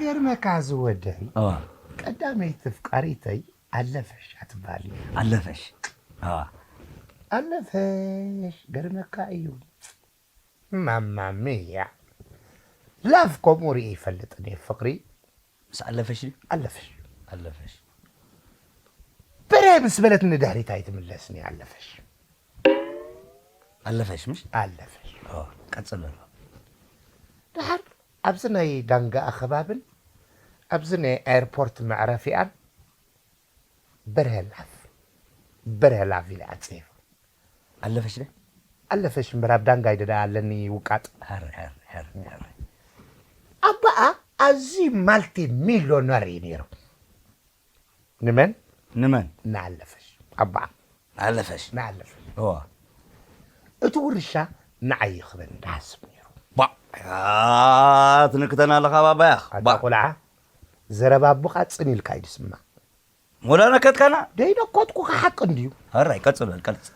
ገርመካ ዝወደይ፣ ቀዳመይቲ ፍቃሪተይ ኣለፈሽ ኣትባል። ኣለፈሽ። ኣለፈሽ ገርመካ እዩ። ማማ ሚያ፣ ላፍ ከምኡ ርኢ ይፈልጥን እየ ፍቅሪ። ምስ ኣለፈሽ ድዩ? ኣለፈሽ። ኣለፈሽ። በረ ምስ በለት ንድሕሪት ኣይትምለስን እየ። ኣለፈሽ። ኣለፈሽ ምሽ? ኣለፈሽ። ቀጽል ኣሎ። ድሓር ኣብዚ ናይ ዳንጋ ኣኸባብን ኣብዚ ናይ ኤርፖርት መዕረፊኣን በርሀ ላፍ፣ በርሀ ላፍ ኢለ ኣጽሒፈ። ኣለፈሽ ደ? ኣለፈሽ እምበር ኣብ ዳንጋይ ደዳ ኣለኒ ውቃጥ። ሀር፣ ሀር፣ ሀር፣ ሀር። ኣባኣ ኣዝዩ ማልቲ ሚልዮነር እዩ ነይሩ። ንመን? ንመን? ንኣለፈሽ። ኣባኣ። ንኣለፈሽ? ንኣለፈሽ። እዋ። እቲ ውርሻ ንዓይ ይኽበን እንዳሓስብ ነይሩ። ባ፣ ያ፣ ትንክተና ኣለኻ ባባያ። ኣታ ባ። ቆልዓ፣ ዘረባ ኣቦኻ ጽን ኢልካ እዩ ዝስማዕ። ሞላ ነከትካና? ደይነኮትኩኻ ሓቂ እንድዩ። ሕራይ፣ ቀጽል በል፣ ቀጽል።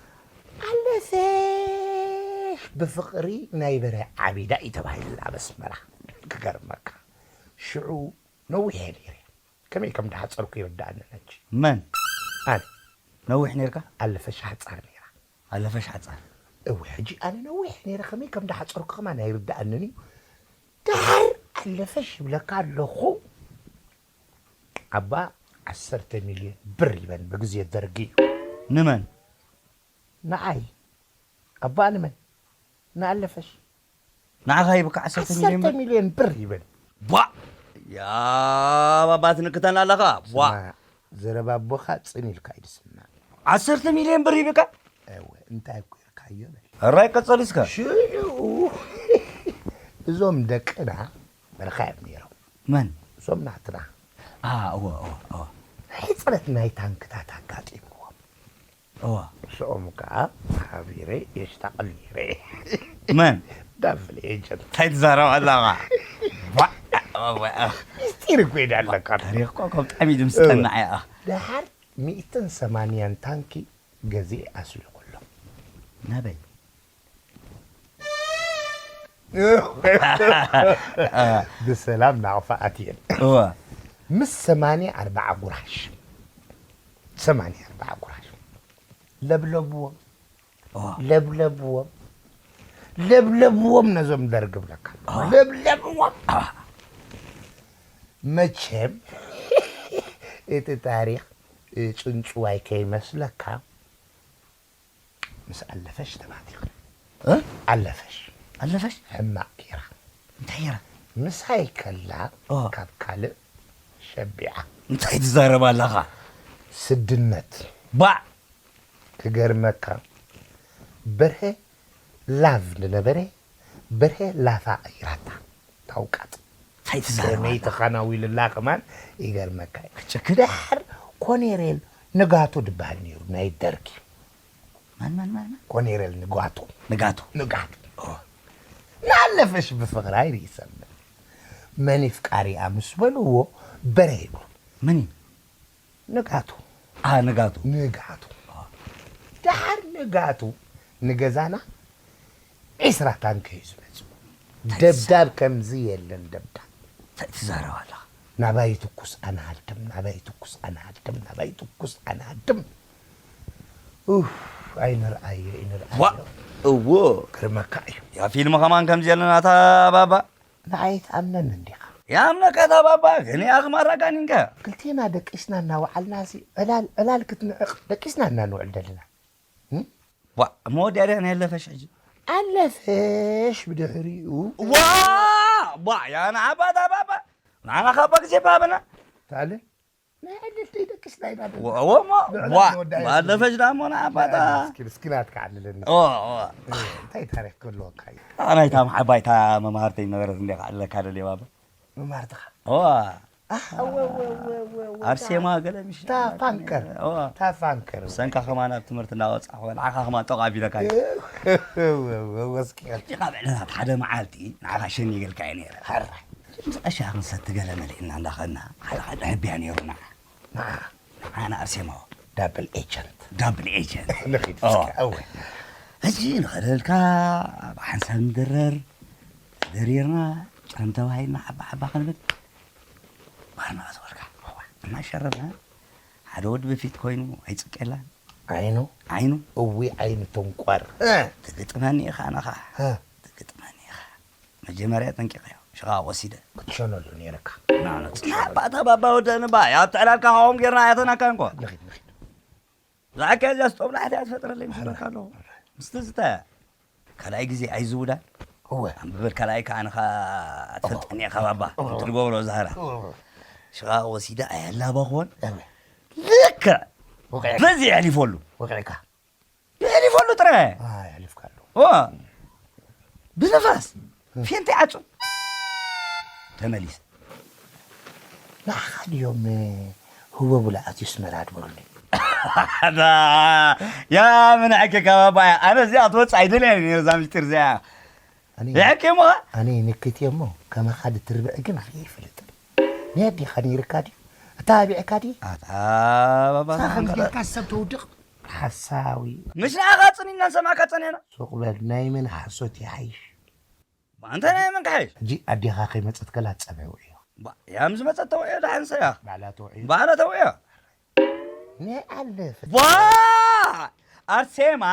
ኣለፈሽ ብፍቕሪ ናይ በርሀ ዓቢዳ እዩ ተባሂሉላ ኣብ ኣስመራ። ክገርመካ፣ ሽዑ ነዊሕ እየ ነይረ። ከመይ ከም ድሓጸርኩ ይርድኣኒ ሕጂ። መን? ኣነ። ነዊሕ ነይርካ? ኣለፈሽ ሓጻር ነይራ። ኣለፈሽ ሓጻር። እወ፣ ሕጂ ኣነ ነዊሕ ነይረ፣ ከመይ ከም ድሓጸርኩ ከማን ኣይርድኣንን እዩ። ደሓር ኣለፈሽ ይብለካ ኣለኹ። ኣባ ዓሰርተ ሚልዮን ብር ይበን ብግዜ ደርጊ እዩ። ንመን? ንዓይ። ኣባ ንመን? ንኣለፈሽ። ንዓኻ ይብካ ዓሰርተ ሚልዮን ዓሰርተ ብር? ሚልዮን ብር ይበን። ቧ! ያ ባባ ትንክተና ኣለኻ። ቧ! ስማ፣ ዘረባ ኣቦኻ ጽን ኢልካ እዩ ዝስማዕ። ዓሰርተ ሚልዮን ብር ይብካ? እወ፣ እንታይ እኮ ኢልካዮ በል። ሕራይ ቀጸል እስከ። ሽዑ እዞም ደቅና በርኻ እዮም ነይሮም። መን? እዞም ናትና። ኣ፣ እወ፣ እወ፣ እወ። ሕጽረት ናይ ታንክታት ኣጋጢምዎም። እወ። ምስኦም ከኣ ሓቢረ የሽታቕል ነይረ። መን? ዳብል ኤጀንት። እንታይ ትዛረብ ኣለኻ? ዋ፣ ዋ፣ ዋ። ምስጢር እኮ እዩ ኣለካ። ታሪኽ እኮ ከም ብጣዕሚ እዩ ዝምስጠና እያ። ደሓር ሚእትን ሰማንያን ታንኪ ገዚኤ ኣስሊኹሎም። ናበይ? ብሰላም ናቕፋ ኣትየን። እወ። ምስ ሰማንያ ኣርብዓ ጉራሽ፣ ሰማንያ ኣርብዓ ጉራሽ ለብለብዎም፣ እወ። ለብለብዎም፣ ለብለብዎም ነዞም ደርግ ብለካ። እወ። ለብለብዎም። እወ። መቸም እቲ ታሪኽ ጽንጽዋይ ከይመስለካ፣ ምስ ኣለፈሽ ተባቲኹ። እ? ኣለፈሽ። ኣለፈሽ? ሕማቕ ጌራ። እንታይ ጌራ? ምሳይ ከላ ኦ። ካብ ካልእ ሸቢዓ። እንታይ ትዛረብ ኣለኻ? ስድነት። ባዕ! ክገርመካ፣ በርሀ ላቭ ዝነበረ፣ በርሀ ላፋ ቀይራታ። ታውቃት። እንታይ ትዛረብ ከመይ ኣለኻ? ተኻናዊልላ ከማን ይገርመካ እዩ። ክጭክን? ድሕር ኮኔሬል ንጋቱ ድበሃል ነይሩ፣ ናይ ደርጊ። ማን፣ ማን፣ ማን፣ ማን? ኮኔሬል ንጋቱ። ንጋቱ። ንጋቱ። ኦ። ንኣለፈሽ ብፍቕራ ይርእሰኒ። መን ይፍቃሪኣ ምስ በልዎ፣ በረ ይብሉ። መን እዩ? ንጋቱ። ኣ፣ ንጋቱ። ንጋቱ። ደሓር ንጋቱ ንገዛና ዒስራ ታንኪ እዩ ዝመጽእ። እንታይ ደብዳብ ከምዚ የለን ደብዳብ። እንታይ ትዛረብ ኣለኻ? ናባይ ትኩስ ኣነ ሃድም፣ ናባይ ትኩስ ኣነ ሃድም፣ ናባይ ትኩስ ኣነ ሃድም። ኡፍ፣ ኣይንርኣዮ፣ ኣይንርኣዮ። ዋ፣ እዎ። ግርመካ እዩ። ያ ፊልም ከማን ከምዚ የለን ኣታ ባባ። ንዓይ ትኣምነኒ እንዲኻ? ይኣምነካ እታ ባባ፣ ግን ያኽ ማራ ጋኒንካ። ክልቴና ደቂስና እናወዓልናሲ ዕላል፣ ዕላል ክትንዕቕ ደቂስና እናንውዕል ደለና። እም? ዋ፣ እሞ ወዲያ ድያ ናይ ኣለፈሽ ሕጂ? ኣለፈሽ ብድሕሪኡ። ዋ! ዋ፣ ያ ንዓባ እታ ባባ። ንዓና ካባ ግዜ ባብና። ታለ? ናይ ዕልልቲ ደቂስና ኢና ደለና። ዋ፣ ዋ፣ እሞ፣ ብዕለት ዋ፣ ንወዳእ ባለፈሽ ዳሞ ንዓባ እታ። እስኪ፣ እስኪ ናትካ ዓልለኒ። ኦ፣ ኦ። እ፣ እንታይ ታሪኽ ክህልወካ እዩ? ኣነ እታ ዓባይ እታ መማህርተይ ነበረት እንዲያ ክዓልለካ ደልየ ባባ። መማህርትኻ? ዋ። ኣህ፣ ወ፣ ወ፣ ወ፣ ወ፣ ወ፣ ኣርሴማ ታ-፣ ገለ ምሽ ታ ፋንከር። ዋ። ታ ፋንከር። ሰንካ ከማን ኣብ ትምህርቲ እናወጻእኹ፣ ንዓኻ ከማን ጠቕ ኣቢለካ እዩ። ወ፣ ወ፣ ወ፣ ወስኪ። ሕጂ ካብ ዕለታት ሓደ መዓልቲ ንዓኻ ሸኒገልካ እየ ነይረ። ሕራይ። ምስ ቀሻ ክንሰቲ ገለ መሊእና እንዳኸድና፣ ሓደ ሓደ ሕቢያ ነይሩ ንዓ። ንዓ? ንዓ ንኣርሴማ። ዳብል ኤጀንት። ዳብል ኤጀንት። ንኺድ ኦ። እስከ፣ እወ። ሕጂ ንኸደልካ፣ ብሓንሳብ ንድረር፣ ተደሪርና፣ ጨም ተባሂልና፣ ሓባ ሓባ ክንብል። ባር እናኣተወልካ እናሸረብና ሓደ ወዲ በፊት ኮይኑ ኣይጽብቀላን ዓይኑ ዓይኑ እዊ ዓይኑ ተንቋር ትግጥመኒ ኢኻ ኣነኻ ትግጥመኒ ኢኻ መጀመርያ ጠንቂቐዮ ሽቓ ወሲደ ክትሸነሉ ነይረካ ናባታ ባባ ወደንባ ያብቲ ዕላልካ ካብኦም ጌርና ኣያተናካ እንኳ ንኺድ ንኺድ ዝዓከ እዚኣ ስጦብላሕት እያ ትፈጥረለይ ምስበካ ኣለኹ ምስቲ ዝተ ካልኣይ ግዜ ኣይዝውዳን እወ ኣንብበል ካልኣይ ከዓ ንኻ ትፈልጠኒ ኢኻ ባባ ትልጎብሎ ዛህራ ሽቓ ወሲዳ ኣያላባኹን ልክዕ በዚ የሕሊፈሉ ወቂዕካ የሕሊፈሉ ጥረ ኣሕሊፍካሉ ብንፋስ ፌንተይ ዓጹ ተመሊሰ ንዓኻ ድዮም ህቦ ብላ ኣትዩስ መራድ በሉኒ ያ ምን ኣኬ ካባባያ ኣነ እዚኣ ትወፅእ ኣይደልያ ነረ እዛ ምሽጢር እዚኣ ኣነ ይሕኬ እሞ ኣነ ንክት እሞ ከማኻ ድትርብዕ ግን ርኢ ይፈልጥ ነዲኻ ነይርካ ድዩ ኣተባቢዕካ ድዩ ኣታ ባባ ሳኸም ጌርካ ሰብ ተውድቕ ሓሳዊ ምሽ ንዓኻ ፅኒና ንሰማዕካ ፀኒና ሱቕ በል ናይ መን ሓሶት ይሓይሽ ኣንተ ናይ መን ክሓይሽ ሕጂ ኣዴኻ ከይመፀት ከላ ፀበ ውዕዮ ያ ምስ መፀት ተውዕዮ ደሓንሰ እያ ባዕላ ተውዕዮ ባዕላ ተውዕዮ ናይ ኣለፈ ዋ ኣርሴማ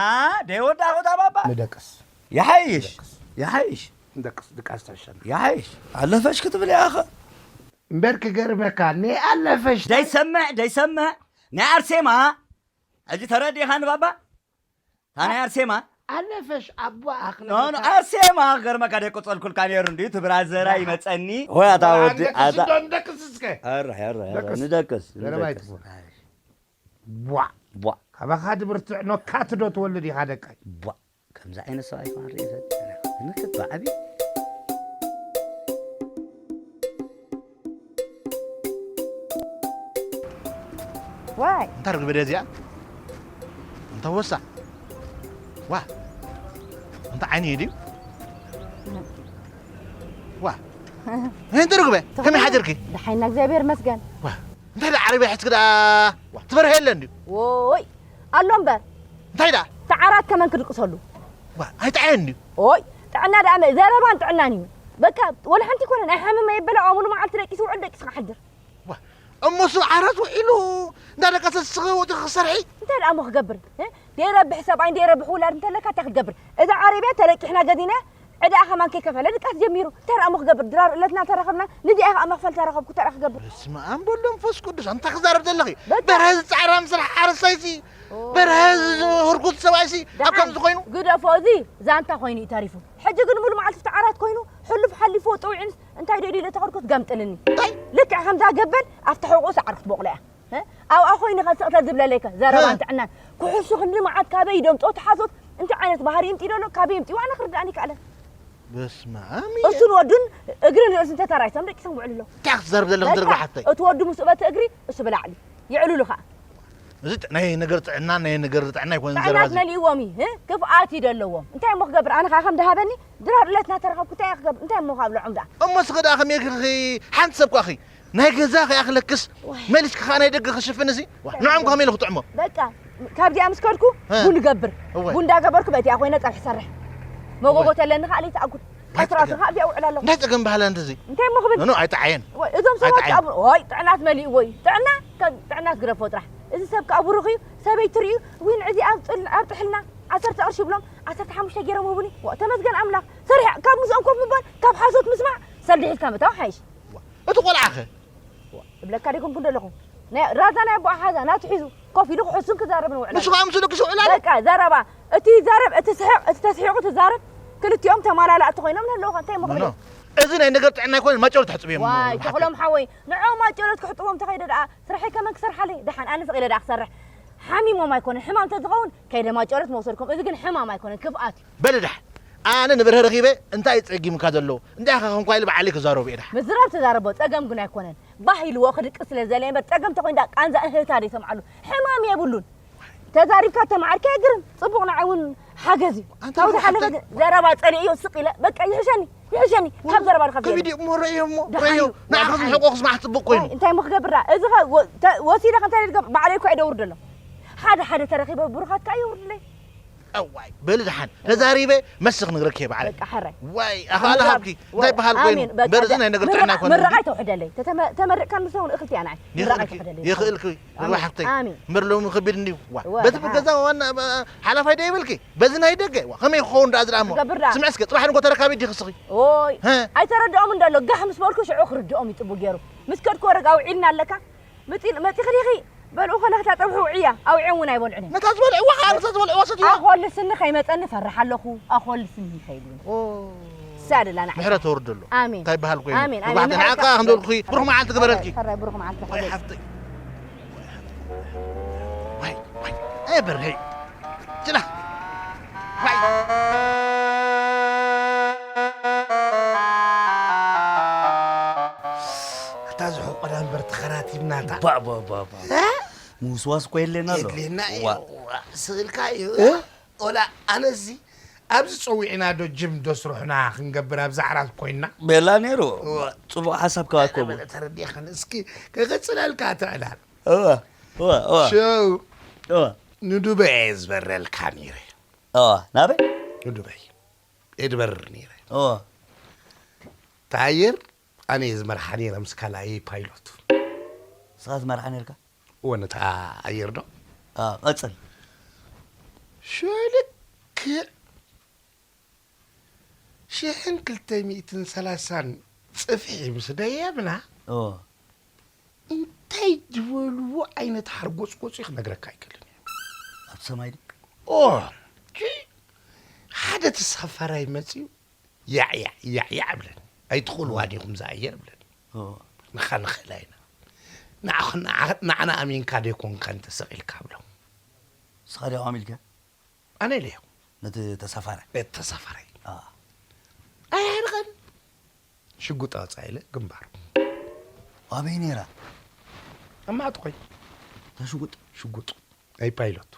ደይወዳኹ ዳባባ ንደቅስ ይሓይሽ ይሓይሽ ንደቅስ ድቃስ ተሸና ይሓይሽ ኣለፈሽ ክትብል እያ ኸ እምበር ክገርመካ ናይ ኣለፈሽ ደይሰምዕ ደይሰምዕ ናይ ኣርሴማ ሕጂ ተረዲኻ ንባባ ታናይ ኣርሴማ ኣለፈሽ ኣቦ ኣኽለ ኖ ኖ ኣርሴማ ክገርመካ ደይ ቆጸልኩልካ ነይሩ እንድዩ እቲ ብራዘራ ይመጸኒ ወይ ኣታ ወዲ ኣታ ንደቅስ እስከ ኣረ ኣረ ኣረ ንደቅስ ንደቅስ ቧ ቧ ካባኻ ድብርትዕ ኖካ ትዶ ትወልድ ኢኻ ደቀይ ቧ ከምዚ ዓይነት ሰብኣይ ከማን ርኢ ይፈልጥ ምክት ብዓብዩ ዋይ እንታይ ርግበ ድያ እዚኣ እንተ ወሳ ዋ እንተ ዓይኒ ድዩ ዋ እንተ ርግበ ከመይ ሓደርኪ ደሓይና እግዚኣብሔር መስገን ዋ እንታይ ዳ ዓረብያ ሕትክ ዳ ትበርሀ የለ እንድዩ ወይ ኣሎ እምበር እንታይ ዳ ተዓራት ከመን ክድቅሰሉ ዋ ኣይጥዓየን እንድዩ ኦይ ጥዕና ደኣ ዘረባን ጥዕናን እዩ በቃ ወላ ሓንቲ ኮነ ናይ ሓመመ የበላ ኣሙሉ መዓልቲ ደቂሱ ውዕል ደቂሱ ክሓድር እሞ ስብ ዓራት ውዒሉ እንዳደቀሰ ስስኺ ወፂ ክሰርሒ እንታይ ደኣ እሞ ክገብር ደይረብሕ ሰብኣይ ደይረብሕ ውላድ እንተለካ እንታይ ክትገብር እዛ ዓረብያ ተለቂሕና ገዚና ዕዳኣ ከማን ከይከፈለ ድቃስ ጀሚሩ እንታይ ደኣ እሞ ክገብር ድራር እለትና ተረኸብና ንዚኣ ከዓ መኽፈል ተረኸብኩ እንታይ ደኣ ክገብር በስመ ኣብ ወወልድ ወመንፈስ ቅዱስ እንታይ ክዛረብ ዘለኺ በርሀ ዝፃዕራ ምስራሕ ሓረስታይሲ በርሀ ህርኩት ሰብኣይሲ ኣብ ከምዚ ኮይኑ ግደፎ እዚ ዛንታ ኮይኑ እዩ ተሪፉ ሕጂ ግን ሙሉ መዓልቲ ብቲ ዓራት ኮይኑ ሕሉፍ ሓሊፍዎ ጥውዒንስ እንታይ ዶ ኢሉ ተኸድኩት ገምጥልኒ እንታይ ልክዕ ከምዛ ገበል ኣብቲ ሕቑኡ ሳዕሪ ክትቦቕሎ እያ ኣብኣ ኮይኑ ከ ስቕተ ዝብለለይከ ዘረባን ጥዕናን ክሕሱ ክንዲ መዓት ካበይ ይደምጦ ተሓሶት እንታይ ዓይነት ባህሪ ይምጢ ዶሎ ካበይ ይምጢ ዋነ ክርዳእኒ ይከኣለን በስመ ኣብ እሱን ወዱን እግርን ርእስን ተተራይሶም ደቂሶም ውዕሉ ኣለዉ እንታይ ክትዘርብ ዘለኹ ዝርግባ ሓፍተይ እቲ ወዱ ምስ በቲ እግሪ እሱ ብላዕሊ ይዕሉሉ ከዓ እዚ ናይ ነገር ጥዕና ናይ ነገር ጥዕና ይኮን ዘረባ ጥዕናት እዚ መሊእዎም እዩ እ? ክፍኣት እዩ ደለዎም እንታይ እሞ ክገብር ኣነ ከዓ ከም ድሃበኒ ድራር እለት ናተረኸብኩ እንታይ እየ ክገብር እንታይ እሞ ካብ ልዖም ደኣ እሞ ስኸ ደኣ ከመይ ኢልኪ ሓንቲ ሰብ ኳኺ ናይ ገዛ ከይኣኽለክስ መሊስኪ ከዓ ናይ ደገ ክሽፍን እዚ ንዖም ከመይ ኢሉ ክጥዕሞ በቃ ካብዚኣ ምስ ከድኩ እ። ቡን እገብር እወ። ቡን እንዳገበርኩ በቲኣ ኮይነ ፀብሒ ሰርሕ መጎጎ ተለኒ ከዓ ለይትኣጉድ ቀትራቱ ከዓ ኣብዚኣ ውዕል ኣለኹ እንታይ ፀገም ባህላ እንደዚ እንታይ እሞ ክብል ኖ ኣይጠዓየን ወይ እዞም ሰባት ኣይጠዓየን። ከኣ ወይ ጥዕናት መሊእዎ እዩ ጥዕና ከም ጥዕናት ግደፎ ጥራሕ እዚ ሰብ ከኣ ብሩኽ እዩ ሰበይቲ ርእዩ ዊን ዕዚ ኣብ ጥል- ኣብ ጥሕልና ዓሰርተ ቅርሺ ይብሎም ዓሰርተ ሓሙሽተ ገይሮም ህቡኒ ዋ ተመስገን ኣምላኽ ሰሪሕ ካብ ምስኦም ኮፍ ምባል ካብ ሓሶት ምስማዕ ሰልዲ ሒዝካ ምእታው ሓይሽ እቲ ቆልዓ ኸ እብለካ ደይኮንኩ ዘለኹ ናይ- ራዛ ናይ ኣቦ ሓዛ ናቱ ሒዙ ኮፍ ኢሉ ክሕሱን ክዛረብን ውዕላ ንሱ ከዓ ምስሉ ክስውዕላ በቃ ዘረባ እቲ ይዛረብ እቲ ስሕቕ እቲ ተስሒቑ ትዛረብ ክልቲኦም ተማላላእቲ ኮይኖም ንህልውኻ እንታይ ኖ፣ ኖ። ምኽንያት እዚ ናይ ነገር ጥዕና ኣይኮነን ማጨሎ ተሕፅብዮም ዋይ ተኽሎም ሓወይ ንዕኦም ማጨሎት ክሕጥቦም ተኸይደ ደኣ ስራሐይ ከመን ክሰርሓለይ ደሓን ኣነ ስቕ ኢለ ደኣ ክሰርሕ ሓሚሞም ኣይኮነን ሕማም ተዝኸውን ከይደ ማጨሎት መውሰድኩም እዚ ግን ሕማም ኣይኮነን ክፍኣት እዩ በሊ ደሓን ኣነ ንብርሀ ረኺበ እንታይ እዩ ፀጊምካ ዘሎ እንታይ ኢኻ ከንኳ ኢለ በዓለይ ክዛረቡ እየ ደሓን ምዝራብ ተዛረቦ ፀገም ግን ኣይኮነን ባህ ኢልዎ ክድቅስ ስለ ዝደለየ እምበር ፀገም ተኾይኑ ደኣ ቃንዛ እህህታ ዘይሰምዓሉ ሕማም የብሉን ተዛሪብካ ተማዓርካ የግርም ፅቡቕ ንዓይ እውን ሓገዝ እዩ ካብዚ ሓለፈ ግን ዘረባ ፀሊእዮ ስቕ ኢለ በቃ ይሕሸኒ ይሕሸኒ ካብ ዘረባ ድካ ከቢድ እዩ እሞ ረእዮ እሞ ረእዮ ንዓኻ ዝሕቆ ክስማዕ ፅቡቕ ኮይኑ እንታይ እሞ ክገብር ደኣ እዚ ወሲደ ከምታ ባዕለይ እኳ እየ ደውርደሎም ሓደ ሓደ ተረኺበ ብሩኻት ከዓ የውርድለይ እዋይ በሊ ደሓን ተዛሪበ መስኽ ንግረክ እየ ባዕለይ። በቃ ሕራይ። ዋይ ኣኽኣለ ምራቕ-፣ ሃብኪ። እንታይ ዋይ፣ በሃል ኮይኑ? ኣሜን። በቃ እምበር እዚ ደ-፣ ናይ ነገር ጥዕና ምርቓ-፣ ኣይኮነን። ምርቓ ኣይተውሕደለይ። ተተመ-፣ ተመሪቕካኒ ሰው ንእኽልቲ እያ ንዓይ። ምርቓ ይኽእልክ-፣ ኣይተውሕደለይ። ይኽእልክ ኣሜን። ዋ ሓፍተይ። ኣሜን። እምበር ሎሚ ከቢድ እንድዩ። ዋ፣ በቲ ደሓን። ገዛ ዋና፣ አ-፣ ሓላፋይ ዶ ይብልኪ? በዚ ናይ ደገ። ዋ፣ ከመይ ክኸውን ደኣ እዚ ደኣ እሞ? ትገብር ደኣ። ስምዒ እስከ፣ ጽባሕ ንጎ ተረካቢ ዲኺ እስኺ? ኦይ፣ ሀ? ኣይተረድኦም እንዶ ኣሎ። ጋሕ ምስ በልኩ ሽዑ ክርድኦም እዩ ጽቡቕ ገይሩ። ምስ ከድኩ ወረግ ኣውዒልና ኣለካ። መጺ-፣ መጺኺ ዲኺ? በልዑ ከለኺ እታ ጸብሑ ውዕያ፣ ኣውዒኦም እውን ኣይበልዑን እዮም። ነታ ዝበልዕዋ ኸዓ፣ ነታ ዝበልዕዋ ሰትይዋ። ኣኾልስኒ ከይመጸኒ ፈርሕ ኣለኹ፣ ኣኾልስኒ ከይብሉኒ። ኦ። እሳ ደላ ንዓይ። ምሕረት ተወርደሉ። ኣሜን። እንታይ በሃል ኮይኑ? ኣሜን፣ ኣሜን። ንባዕቲ ምሕረት ንዓኻ ከም ዝበልኩ፣ ብሩኽ መዓልቲ ግበረልኪ። ሕራይ፣ ብሩኽ መዓልቲ ወይ ሓፍተይ። ወይ፣ ወይ፣ ወይ። ኤ፣ በርሀይ። ችላ። ዋይ። ኣታ ዝሑቕ ቆዳ እምበር ተኸራቲብናታ። ባ፣ ባ፣ ባ፣ ባ። እ? ምውስዋስ እኮ የድልየና ኣሎ። የድልየና እዩ። ዋ። ዋ፣ ስቕ ኢልካ እዩ። እ? ወላ ኣነሲ ኣብዚ ጸዊዕና ዶ ጅም ዶ ስርሑና ክንገብር ኣብዚ ዓራት ኮይንና? ቤላ ነይሩ። ዋ። ጽቡቕ ሓሳብ ከኣ እኮ። ኣነ ተረዲእኻኒ። እስኪ ክቕጽለልካ ትዕላል። እወ፣ እወ፣ እወ። ሸው እወ። ንዱበይ እየ ዝበረልካ ነይረ። እወ፣ ናበይ? ንዱበይ እየ ዝበርር ነይረ። እወ። እታ ኣየር ኣነ እየ ዝመርሓ ነይረ ምስ ካልኣየይ ፓይሎት። ንስኻ ትመርሓ ነይርካ? እወ፣ ነታ ኣየር ዶ? አ፣ ቀጽል። ሽዑ ልክዕ ሽሕን ክልተ ሚእትን ሰላሳን ጽፍሒ ምስ ደየብና፣ እዎ። እንታይ ዝበልዎ ዓይነት ሓርጎጽጎጽ እዩ ክነግረካ ኣይክእልን እየ። ኣብቲ ሰማይ ድዩ? ኦ፣ ጂ፣ ሓደ ተሳፋራይ መጺኡ፣ ያዕ፣ ያዕ፣ ያዕ፣ ያዕ ብለኒ። "ኣይትኽእልዋን ኢኹም ዝኣየር" ብለኒ። እዎ። "ንኻ ንኽእላ ኢና። ንዓ-፣ ንዓ-፣ ንዓና ኣሚንካ ዶ ኣይኮንካን ተሰቒልካ?" ብሎ። ንስኻ ዲኻ ኣሚልካ? ኣነ ኢለዮ። ነቲ ተሳፋራይ? ነቲ ተሳፋራይ። ኣዎ። ኣየዕርቐን። ሽጉጥ ኣውፅኣ ኢለ ግንባሩ። ኣበይ ነይራ? ኣብ ማዕጥቖይ። እታ ሽጉጥ? ሽጉጥ። ናይ ፓይሎት።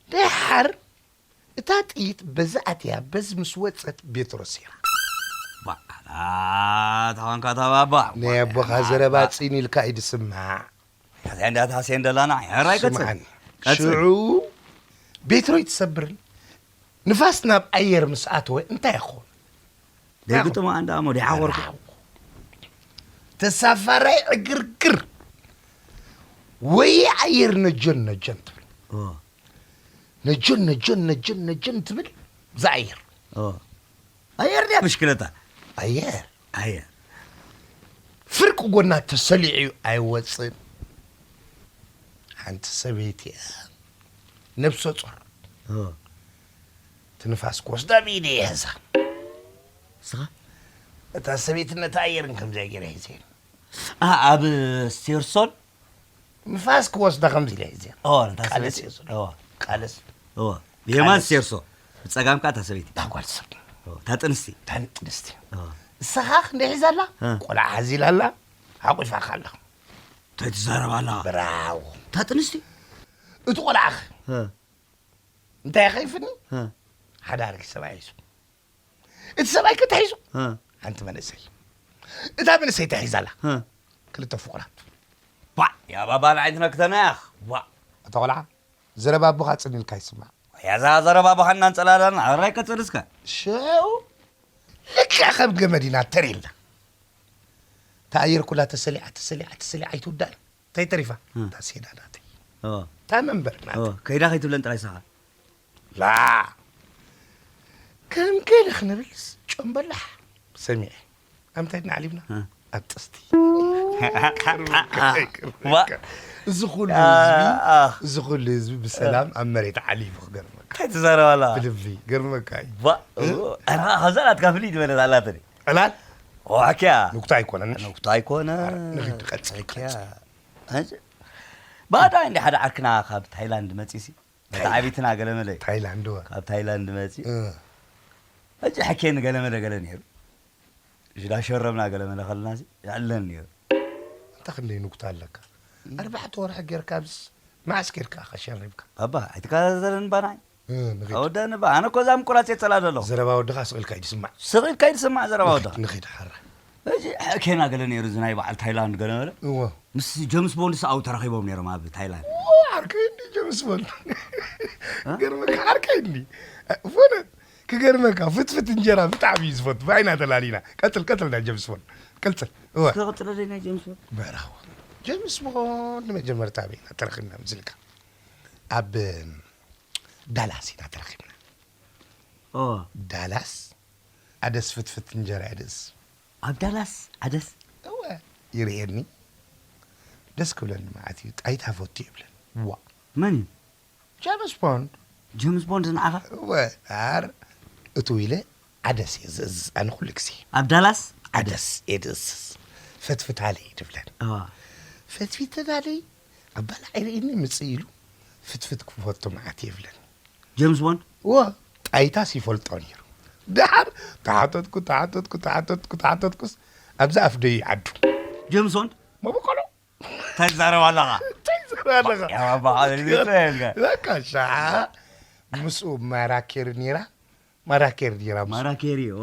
ደሓር እታ ጥይት በዚ ኣትያ በዚ ምስ ወፀት ቤትሮ ሰይራ። ባዕላ ተኾንካ እታ ባባ። ናይ ኣቦኻ ዘረባ ፂን ኢልካ እዩ ዝስማዕ። እዚኣ እንዳ ትሃስየን ደላና፣ ሕራይ ቀጽል። ስምዓኒ። ቀጽል። ሽዑ ቤትሮ ይትሰብርን ንፋስ ናብ ኣየር ምስ ኣተወ እንታይ ይኸውን? ደይግጥሞ ኣንዳ እሞ ደይሓወርኩ። ተሳፋራይ ዕግርግር ወይ ኣየር ነጀን ነጀን ትብል። ኦ። ነጀን ነጀን ነጀን ነጀን ትብል እዛ ኣየር። ኦ። ኣየር ድያ ብሽክለታ? ኣየር። ኣየር። ፍርቂ ጎና ተሰሊዑ ኣይወፅን። ሓንቲ ሰበይቲ እያ። ነብሰ ጾር። ኦ። እቲ ንፋስ ክወስዳ ብኢደ እየ ሒዛ። ንስኻ? እታ ሰበይቲ ነታ ኣየርን ከምዚኣ ገይረ ሒዘ። ኣ፣ ኣብ ስቴርሶን? ንፋስ ክወስዳ ከምዚ ኢለ ሒዘ። ኦ፣ ነታ ቃለስ ሰበይቲ? እየ ዘሎ። ኦ። ቃለስ። ኦ። ብየማን ቃለስ። ስቴርሶ፣ ብጸጋም ከኣ እታ ሰበይቲ። እታ ጓል ሰብ። ኦ፣ እታ ጥንስቲ። እታ ጥንስቲ። ኦ። ንስኻ ክንደይ ሒዛ ኣላ? እ። ቆልዓ ሓዚላ ኣላ፣ ሓቂፋኻ ኣላ። እንታይ ትዛረብ ኣላ? ብራቮ። እታ ጥንስቲ? እቲ ቆልዓኸ? እ። እንታይ ከይፍኒ? እ። ሓደ ኣረጊት ሰብኣይ ሒዙ። እቲ ሰብኣይ ከተሒዙ? እ። ሓንቲ መንእሰይ። እታ መንእሰይ ተሒዛ ኣላ። እ። ክልተ ፍቑራት። ባዕ! ያ ባባ ንዓይ ትነክተና ያኽ። ዋእ! እታ ቆልዓ፣ ዘረባ ኣቦኻ ጽን ኢልካ ይስማዕ። ያዛ ዘረባ ኣቦኻ እናንጸላላና፣ ኣራይ ቀጽል እስከ። ሽዑ፣ ልክዕ ከም ገመድ ኢና ተር ኢልና። እታ ኣየር ኩላ ተሰሊዓ፣ ተሰሊዓ፣ ተሰሊዓ ኣይትውዳእን። እንታይ ተሪፋ? እ። እታ ሴዳ ናተይ። ኦ። እታ መንበር ናተይ። ኦ፣ ከይዳ ከይትብለን ጥራይ ንስኻ። ላ። ከም ገለ ክንብልስ ጨምበላሕ ሰሚዐ። ኣብ ምንታይ ኢና ዓሊብና? እ። ኣብ ጥስቲ። ዋ። እዚ ኩሉ ህዝቢ፣ ኣ፣ ኣ። እዚ ኩሉ ህዝቢ ብሰላም ኣብ መሬት ዓሊቡ ክገርመካ። እንታይ ትዛረብ ኣላ? ብልቢ፣ ገርመካ እዩ። ዋ፣ እ? ኧረ፣ ካብዛ ናትካ ፍልይ ዝበለት ኣላትኒ። ዕላል? ኦ፣ ሓኪያ። ንጉታ ኣይኮነን። ንጉታ ኣይኮነ። ኧረ፣ ንኺድ፣ ቀጽል፣ ሓኪያ። ቀጽል። ኣንጭ-፣ ባዳ እንዲ ሓደ ዓርክና ካብ ታይላንድ መጺሲ። ነታ ታይላንድ። ዓቢትና ገለመለ እዩ። ታይላንድ፣ እወ። ካብ ታይላንድ መጺ። እ። ሕጂ ሕኬን ገለመለ ገለ ነይሩ። ሽዳ ሸረብና ገለመለ ከለና ሲ፣ ይዕለን ነይሩ። እንታ ክንደይ ንጉታ ኣለካ? እ። ኣርባዕተ ወርሒ ጌርካ ኣብስ፣ መዓስ ጌርካ ከሸሪብካ? ኣባ፣ ኣይትከታተልን ባናይ? እ፣ ንኺድ። ኣወዳኒ ባ፣ ኣነ እኮ እዛ ምቁራጽ የጸላ ዘለኹ። ዘረባ ወድኻ ስቕ ኢልካ እዩ ዝስማዕ። ስቕ ኢልካ እዩ ዝስማዕ ዘረባ ንኺድ፣ ወድኻ። ንኺድ ሓራ። እዚ ሕኬና ገለ ነይሩ፣ እዚ ናይ በዓል ታይላንድ ገለ በለ። እወ። ምስ ጀምስ ቦንድ ሰኣው ተራኺቦም ነይሮም ኣብ ታይላንድ። እዋ፣ ዓርከይ እንዲ ጀምስ ቦንድ። ገርመካ ዓርከይ እንዲ። ፎነት ክገርመካ ፍትፍት እንጀራ ብጣዕሚ እዩ ዝፈቱ። ብኣይና ተላሊና። ቀጽል ቀጽል ናይ ጀምስ ቦንድ። ቀጽል። እወ። ከቕጽለለይ ናይ ጀምስ ቦንድ። በራዎ። ጀምስ ቦንድ መጀመርታ ኣበይና ተረኺብና ምስልካ? ኣብ ዳላስ ኢና ተረኺብና። ኦ። ዳላስ ኣደስ ፍትፍት እንጀራ ይደስ። ኣብ ዳላስ ኣደስ? እወ። ይርእየኒ ደስ ክብለኒ ማለት እዩ። ጣይታ ፈቱ ይብለን። ዋ። መን እዩ? ጀምስ ቦንድ። ጀምስ ቦንድ ንዓኻ? እወ። ኣር እቱ ኢለ ኣደስ እየ ዝእዝዝ ኣነ ኩሉ ግዜ። ኣብ ዳላስ? ኣደስ እየ ዝእዝዝ። ፈትፍታለይ ትብለን። እዋ። ፈትፊትናለይ ኣባላዕ ይርእየኒ ምጽእ ኢሉ ፍትፍት ክፈቱ መዓት ይብለን። ጀምስ ቦንድ? እወ። ጣይታስ ይፈልጦ ነይሩ። ደሓር ተሓተትኩ ተሓተትኩ ተሓተትኩ ተሓተትኩስ ኣብዚ ኣፍ ደይ ዓዱ። ጀምስ ቦንድ? መበቆሎ። እንታይ ትዛረብ ኣለኻ? እንታይ ትዛረብ ኣለኻ? ያ ባባ፣ ሓደር ይትረየልካ። በቃ ሻዓ ምስኡ ማራኬር ነይራ። ማራኬር ነይራ ምስኡ። ማራኬሪ፣ ኦ።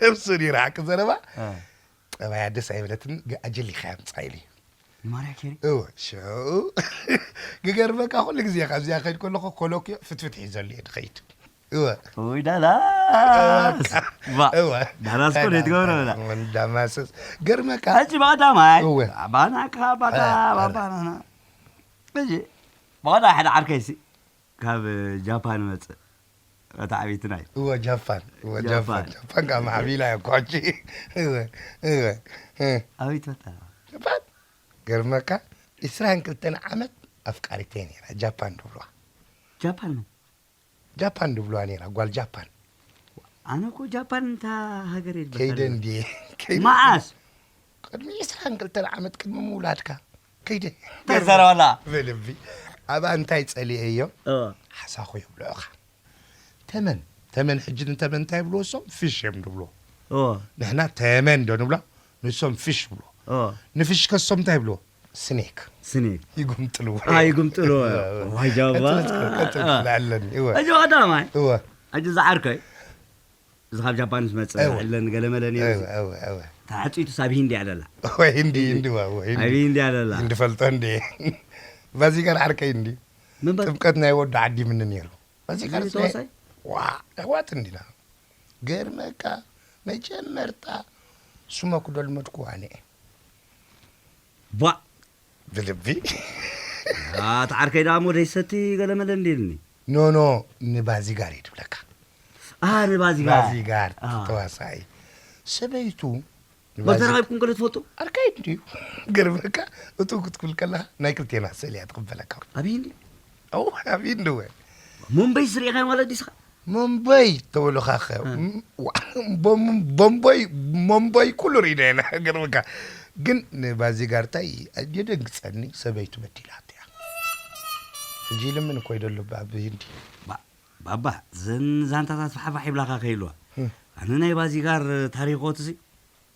እ፣ ምስኡ ነይራ ሓቂ ዘረባ። እ። ጠባያ ደስ ኣይበለትን፣ ግ-፣ ኣጀሊኻ ምጻእ ኢሉ። ንማርያ ኬሪ? እወ፣ ሽዑ ክገርመካ ኩሉ ግዜ ካብዚኣ ከይድ ከለኹ ኮሎክዮ ፍትፍት ሒዘሉ እየ ድኸይድ። እወ። ወይ ዳላስ። እወ። ባ፣ እወ። ዳላስ እኮ እንታይ ደትገብሮ ዳላስ? በላ። ምን ዳማስስ? ገርመካ። ሕጂ ብቐዳማይ፣ እወ። ባና ክኻ ባታ፣ ኣረ፣ ኣረ። ባባና። ሕጂ ብቐዳማይ ሓደ ዓርከይሲ ካብ ጃፓን መጽእ። እታ ዓበይቲ ናይ እወ፣ ጃፓን። እወ፣ ጃፓን። ጃፓን። ጃፓን ካብ ማዕቢላ እያ እኮ ሕጂ። እወ፣ እወ፣ እ። ኣበይ ትፈልጣ? ጃፓን። ገርመካ፣ ዕስራን ክልተን ዓመት ኣፍቃሪተይ ነይራ፣ ጃፓን ድብልዋ። ጃፓን መን? ጃፓን ድብልዋ ነይራ፣ ጓል ጃፓን። ኣነ እኮ ጃፓን እንታ ሃገር እየ ዝበልካ ከይደ ነይረ። እንድየ፣ ከይደ። መዓስ? ቅድሚ ዕስራን ክልተን ዓመት ቅድሚ ምውላድካ። ከይደ። እንታይ ትዛረብ ኣላ? ብልቢ። ኣብኣ እንታይ ጸሊኤዮ? እ። ሓሳኹ የብልዑኻ። ተመን፣ ተመን ሕጂ ንተመን እንታይ ይብልዎ እሶም? ፊሽ እዮም ድብልዎ። ኦ። ንሕና ተመን ዶ ንብሎ? ንሶም ፊሽ ይብልዎ። ኦ። ንፊሽ ከሶም እንታይ ይብልዎ? ስኔክ። ስኔክ። ይጉምጥልዎ። አ፣ ይጉምጥልዎ። እወ፣ እወ። ዋይ ጃዋ። ቀጽል፣ ቀጽል፣ ቀጽል፣ አ። ኣለኒ። እወ። ሕጂ ቀዳማይ። እወ። ሕጂ ዝዓርከይ፣ እዚ ካብ ጃፓን ምስ መጸ እወ። ኣለኒ ገለ መለ ነይሩ እወ፣ እዚ። እወ፣ እወ። ተዓጺቱ ሳብ ሂንዲ ኣለላ። እወ፣ ሂንዲ፣ ሂንዲ። ሂንዲ፣ እወ፣ እወ፣ ሂንዲ። ኣብ ሂንዲ ኣለላ። ሂንዲ ፈልጦ እንዴ? ባዚጋር ዓርከይ እንዲ። ምን ባ- ጥምቀት ናይ ወዲ ዓዲ ምን ነይሩ? በዚ እዚ ቀርጺ ተዋሳይ? ዋ፣ ኣሕዋት እንዲና። ገርመካ፣ መጀመርታ ስሞ ክደልመድኩ ኣነ እየ። ቧ! ብልቢ። ኣታ ዓርከይ ደኣ እሞ ደይሰቲ ገለ መለ እንዲልኒ። ኖ፣ ኖ፣ ንባዚጋር እዩ ድብለካ። ኣ፣ ንባዚጋር። ባዚጋር፣ ኣ። ተዋሳኢ። ሰበይቱ በል ንባዚ- ተራኺብኩም ገለ ትፈልጡ? ኣርካይድ እንድዩ። ገርመካ፣ እቱ ክትብል ከለኻ ናይ ክልቴና ስእሊ እያ ትቕበለካ። ኣብ ሂንዲ? ኣው፣ ኣብ ሂንዲ ወ። ሙምበይ ስሪእኻ ማለት ዲስኻ? ሙምበይ ተበሉኻ ኸ? እ። ም-፣ ዋ-፣ ቦም-፣ ቦምቦይ፣ ሞምቦይ ኩሉ ርኢና ኢና። ገርመካ። ግን ንባዚጋርታይ የደንግጸኒ፣ ሰበይቱ በዲላትያ። ሕጂ ኢሉ ምን እኮ ይደሉ ኣብ ሂንዲ? ባ-፣ ባባ፣ ዘን ዛንታታት ፋሕፋሕ ይብላኻ ከይልዋ። እ። ኣነ ናይ ባዚጋር ታሪኾትሲ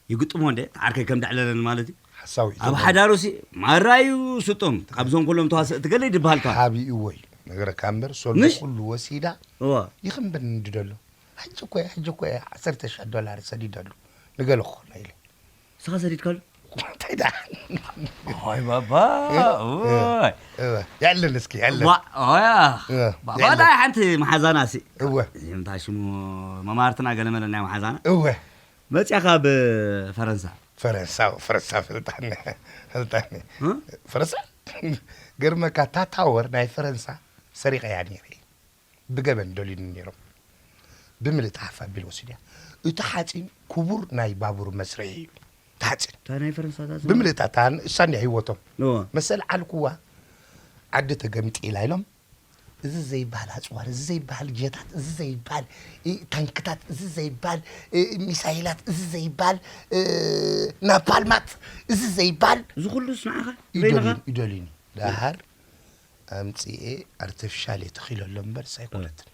ይግጥሞ እንደ፣ ተዓርከይ ከም ደዕለለን ማለት እዩ። ሓሳዊ ኣብ ይግጥሞ። ሓዳሩሲ ማራዩ ስጡም፣ ካብዞም ኩሎም ተዋሰእቲ ገለ ይድበሃልካ። ሓቢእዎ እዩ። ነገረካ እምበር፣ ሶሎ ምሽ? ኩሉ ወሲዳ እዋ። ይኽንብን እንድደሎ። ሕጂ እኮ እየ፣ ሕጂ እኮ እየ ዓሰርተ ሽሕ ዶላር ሰዲደሉ። ንገለ ክኾኖ ኢለ። ንስኻ ሰዲድካሉ? እንታይ ደኣ? ኦይ ባባ፣ እ? ኦይ። እ፣ የዕልን እስኪ፣ የዕልን። ዋ፣ ኦያ። እ፣ ባባ የዕልን። ዳይ ሓንቲ መሓዛና ሲ። እወ። እዚኦም እንታይ ሽሙ መማርትና ገለ መለ ናይ መሓዛና? እወ። መጺኣ ካብ ፈረንሳ። ፈረንሳ፣ ፈረንሳ ፈልጣኒ፣ ፈልጣኒ። እ? ፈረንሳ? ገርመካ፣ እታ ታወር ናይ ፈረንሳ ሰሪቐያ ነይረ። ብገበን ደልዩኒ ነይሮም። ብምልእቲ ሓፍ ኣቢሉ ወሲድያ። እቲ ሓፂን ክቡር ናይ ባቡር መስርሒ እዩ። እቲ ሓፂን። እታ ናይ ፈረንሳታት ብምልእታ፣ እታ ንእሳ እንዲያ ህይወቶም። እዎ። መሰል ዓልኩዋ፣ ዓዲ ተገምጢላ ኢሎም፣ እዚ ዘይበሃል ኣፅዋር፣ እዚ ዘይበሃል ጀታት፣ እዚ ዘይበሃል፣ እ፣ ታንክታት፣ እዚ ዘይበሃል፣ እ፣ ሚሳይላት፣ እዚ ዘይበሃል፣ እ፣ ናፓልማት፣ እዚ ዘይበሃል እዚ ኩሉስ ንዓኻ ይደልዩ-፣ ይበይንኻ? ይደልዩኒ። ደሃር ኣምፅኤ ኣርተፊሻል እየ ተኺለሎ እምበር ሳይኮነትን።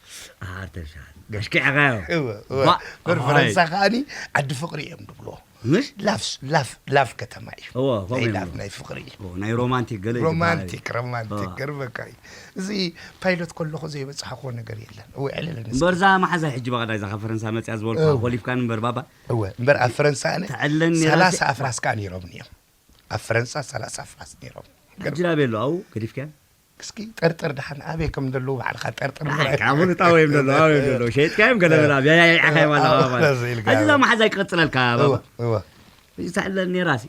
ኣርተፊሻል። ገሽኪዕኻዮ። እወ፣ እወ። ባ-፣ በር ኣይ። ፈረንሳ ከኣኒ ዓዲ ፍቕሪ እዮም ድብልዎ። ምሽ? ላፍ፣ ላፍ፣ ላፍ ከተማ እዩ። እወ፣ ከምኡ ናይ እዮም። ላፍ ናይ ፍቕሪ እዩ። እወ፣ ናይ ሮማንቲክ ገለ እዩ ሮማንቲክ፣ ዝበሃል። ሮማንቲክ፣ እወ። ገርበካ እዩ። እዚ ፓይለት ከለኹ ዘይበፅሓኽዎ ነገር የለን። እወ፣ ዕለለኒ እስኪ። እምበር እዛ መሓዛይ ሕጂ በቐዳይ እዛ ካብ ፈረንሳ መፅያ ዝበልኩ እወ። ኮሊፍካን እምበር ባባ። እወ፣ እምበር ኣብ ፈረንሳ ኣነ ተዕለኒ ሰላሳ ራሴ። ኣፍራስ ከኣ ነይሮምኒ እዮም። ኣብ ፈረንሳ ሰላሳ ኣፍራስ ነይሮም። ሕጂ ናበይ ኣሎ? ኣብኡ ገዲፍካዮ? እስኪ ጠርጥር፣ ደሓን ኣበይ ከም ዘለዉ ባዕልኻ ጠርጥር። ካብ ፍሉጣ ወይም ዘሎ ኣበይ ዘሎ ሸይጥካዮም ገለ ብላ ብያያ ይዓኸ ማለት ማለት። እዚ ለማሓዛ ይቀጽለልካ ባባ። እወ። ይሳዕለን ነራሲ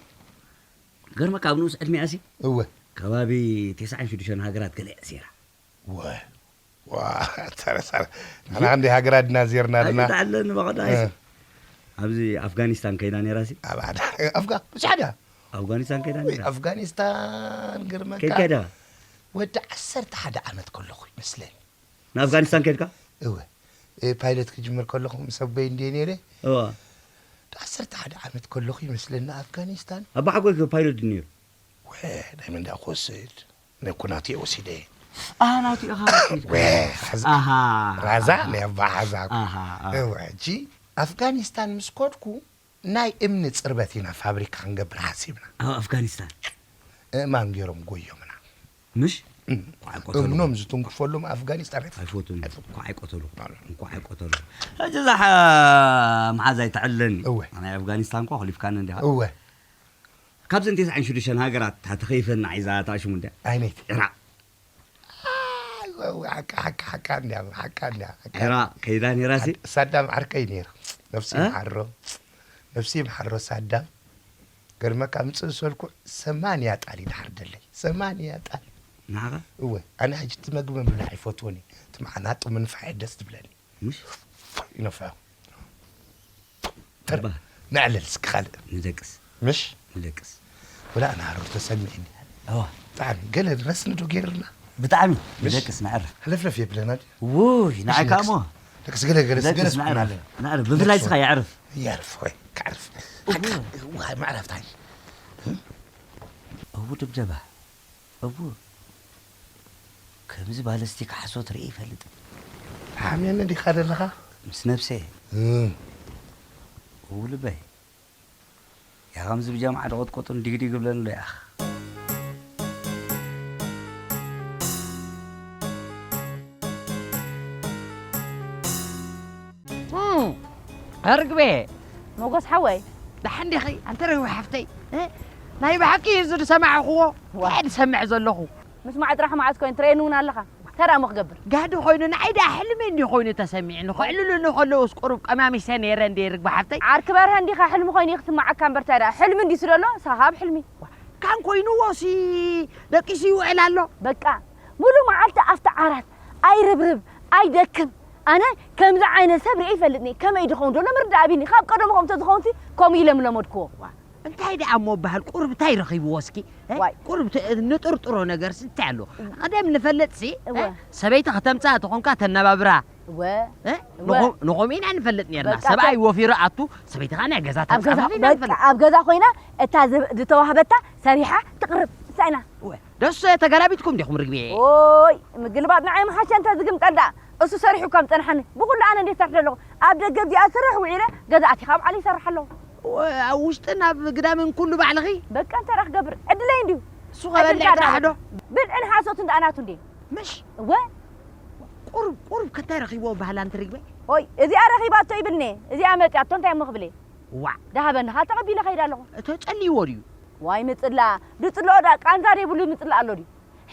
ገርመካ ኣብ ንኡስ ዕድሚኣሲ እወ። ከባቢ ተስዓን ሽዱሽተን ሃገራት ገለ እያ ሴራ። እወ። ዋ ተረሳረ። ኣና እንደ ሃገራት ድና ዜርና ድና። ኣይተዓለን በቐዳይ ኣብዚ ኣፍጋኒስታን ከይዳ ነራሲ። ኣብ ኣዳ ኣፍጋ ብዙሕ ዳ። ኣፍጋኒስታን ከይዳ ነራ። ኣፍጋኒስታን ግርመካ። ከይዳ። ወዲ ዓሰርተ ሓደ ዓመት ከለኹ ይመስለኒ። ንኣፍጋኒስታን ከድካ? እወ። ፓይለት ክጅምር ከለኹ ምስ ኣቦይ እንድየ ነይረ። እዋ። ዓሰርተ ሓደ ዓመት ከለኹ ይመስለኒ ኣፍጋኒስታን። ኣባሓጎይ ከ ፓይለት ድዩ ነይሩ? ወ ናይ መንዳ ክወስድ ናይ ኩናት እየ ወሲደ። ኣሃ ናቱ ኢኻ። ወ ሓዛ ኣሃ ራዛ ናይ ኣባ ሓዛ። ኣሃ ኣሃ። እወ ሕጂ ኣፍጋኒስታን ምስ ከድኩ ናይ እምኒ ጽርበት ኢና ፋብሪካ ክንገብር ሓሲብና። ኣብ ኣፍጋኒስታን። እእማን ገይሮም ጎዮምና። ምሽ እንኳዕ ኣይቆተሉ እምኖም ዝትንክፈሎም ኣፍጋኒስታን ኣይፈ- ኣይፈቱን። ኣይፈቱን። እንኳዕ ኣይቆተሉ እንኳዕ ኣይቆተሉ። ሕጂ እዛ ሓ- መሓዛይ ተዕልለኒ እወ። ናይ ኣፍጋኒስታን እኳ ክሊፍካኒ እንዲኻ። እወ ካብዘን ተስዓን ሽዱሽተን ሃገራት እታ ተኸይፈና ዒዛ እታ ሽሙ እንድያ። ኣይነይቲ። ኢራቕ። ሓቃ ሓቃ ሓቃ እንድያ ሓቃ እንድያ ሓቃ። ኢራቕ ከይዳ ነይራሲ። ሳዳም ዓርከይ ነይሩ። ነፍሲ እ? ይምሓሮ ነፍሲ ይምሓሮ ሳዳም። ገርመካ ምጽእ ሰልኩ ሰማንያ ጣል ይድሓር ደለይ ሰማንያ ጣል። ንዓኻ? እወ ኣነ ሕጂ እቲ መግቢ ምብላዕ ይፈትወኒ። እቲ መዓናጡ ምንፋሕ ደስ ትብለኒ። ምሽ? ይነፍሖ። ተር- እባ። ነዕልል እስኪ ካልእ። ንደቅስ። ምሽ? ንደቅስ። ወላ ኣነ ሃረር ተሰሚዕኒ። እዋ። ብጣዕሚ ገለ ረስኒ ዶ ገይርና? ብጣዕሚ። ምሽ? ንደቅስ ነዕርፍ። ሕለፍለፍ የብለና ድዩ? ውይ፣ ንዓይ ከዓ እሞ። ደቅስ ገለ ገለ ንደቅስ ገለ ነዕርፍ። ነዕርፍ። ብፍላይ ንስኻ የዕርፍ። የዕርፍ ወይ ከዕርፍ። እዋ። ሓቃ፣ እዋ፣ መዕረፍታይ። እው ድብደባ። እው ከምዚ ባለስቲክ ሓሶት ርኢ ይፈልጥ። ሓምየኒ ዲኻ ዘለኻ? ምስ ነብሰ። እም። እው ልበይ። ያ ከምዚ ብጀምዓ ድቆጥቆጡን ዲግዲግ ብለንሎ ያኽ። እም፣ ርግቤ። ሞጎስ ሓወይ። ደሓን ዲኺ? ኣንተ ርግቢ ሓፍተይ። እ? ናይ ብሓቂ እዩ እዚ ዝሰማዕኽዎ። ዋ። እንታይ ድሰምዕ ዘለኹ? ምስማዕ ጥራሕ መዓት ኮይኑ ትርእየኒ እውን ኣለኻ። እንታይ ደኣ እሞ ክገብር? ጋህዲ ኮይኑ ንዓይ ደኣ ሕልሚ እንዲ ኮይኑ ተሰሚዕኒ። ከዕልሉኒ ከለውስ ቁሩብ ቀማሚሰ ነይረ እንዲ ርግቢ ሓፍተይ። ዓርኪ በርሀ እንዲኻ ሕልሚ ኮይኑ እዩ ክስምዓካ እምበር እንታይ ደኣ ሕልሚ እንዲሱ ዘሎ ንስኻ ካብ ሕልሚ። ካን ኮይንዎ ሲ ደቂሱ ይውዕል ኣሎ። በቃ ሙሉ መዓልቲ ኣብቲ ዓራት ኣይርብርብ ኣይደክም። ኣነ ከምዚ ዓይነት ሰብ ርኢ ይፈልጥኒ። ከመይ ድኸውን ዘሎ ምርዳእ ኣቢኒ። ካብ ቀደሙ ከምተ ዝኸውን ሲ ከምኡ ኢለ ምለመድክዎ። ዋ፣ እንታይ ደኣ እሞ በሃል ቁሩብ እንታይ ረኺብዎ እስኪ? እ? ዋይ። ቁሩብ ተ- ንጥርጥሮ ነገርስ እንታይ ኣሎ? ቀደም ንፈልጥ ሲ እወ። እ? ሰበይቲ ከተምጽኣ ተኾንካ ተነባብራ። እወ። እ? እወ። ንኾ- ንኾም ኢና ንፈልጥ ነርና። በቃ፣ ሰብኣይ እኮ- ወፊሩ ኣቱ ሰበይቲ ኸዓ ናይ ገዛ ኣብ ገዛ ተጻፋፊ ኢና በቃ ንፈልጥ። ኣብ ገዛ ኮይና እታ ዝ- ዝተዋህበታ ሰሪሓ ትቕርብ። እንታይ ኢና? እወ። ደስ ተገላቢጥኩም ዲኹም ርግቤ? ኦይ ምግልባጥ ንዓይ መሓሸ እንተ ዝግምጠል ደኣ እሱ ሰሪሑ ከም ጸንሓኒ ብኹሉ ኣነ እንዴት ሰርሕ ኣለኹ። ኣብ ደገ ኣብዚኣ ስርሕ ውዒለ ገዛ ኣቲኻ ኣብ ዓሊ ይሰርሕ ኣለኹ። እወ፣ ኣብ ውሽጥን ኣብ ግዳምን ኩሉ ባዕልኺ? በቃ እንተ ደኣ ክገብር ዕድለይ እንድዩ። እሱ ከበልዕ ዕድልካ ጥራሕ ደኣ ዶ? ብልዕን ሓሶትን ደኣ ናቱ እንዴ? ምሽ እወ ቁሩብ ቁሩብ ከታይ ረኺብዎ ባህላ እንተ ርግቤ? ኦይ እዚኣ ረኺባቶ ይብልኒ። እዚኣ መጺኣቶ እንታይ እሞ ክብል እየ? ዋዕ። ደሃበኒ ኸዓ ተቐቢለ ኸይደ ኣለኹ። እቶ ጸልይዎ ድዩ? ዋይ ምጽላእ ድጽልኦ ደኣ ቃንዛ ደይብሉ ምጽላእ ኣሎ ድዩ?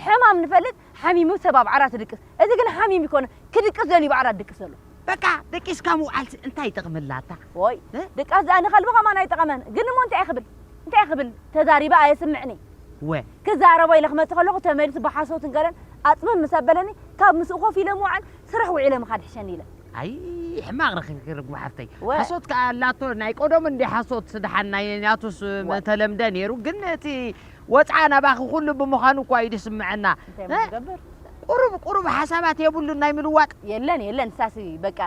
ሕማም ንፈልጥ ሓሚሙ ሰብ ኣብ ዓራት ድቅስ። እዚ ግን ሓሚም ይኮነ ክድቅስ ደልዩ ብዓራት ድቅስ ዘሎ። በቃ ደቂስካ ምውዓል እንታይ ይጠቕመላታ? ዎይ እ? ድቃስ ደኣ ንኸልቢ ኸማን ኣይጠቐመን። ግን እሞ እንታይ ክብል እንታይ ክብል ተዛሪበ ኣየስምዕኒ። ወ ክዛረቦ ኢለ ክመጽእ ከለኹ ተመሊሱ ብሓሶትን ገለን ኣጽምም ምስ ኣበለኒ ካብ ምስኡ ኮፍ ኢለ ምውዓል ስራሕ ውዒለ ምኻድ ይሕሸኒ ኢለ። ኣይ ሕማቕ ረኺብኪ ርግቢ ሓፍተይ። ወ- ሓሶት ከኣ ኣላቶ ናይ ቀደሙ እንዲ ሓሶት ስደሓን ናይ ናቱስ ወ- መተለምደ ነይሩ ግን እቲ ወጽዓ ናባኺ ኩሉ ብምዃኑ እኳ እዩ ድስምዐና። እንታይ እ? ምገብር? ቁሩብ ቁሩብ ሓሳባት የብሉን ናይ ምልዋጥ። የለን የለን ሳሲ በቃ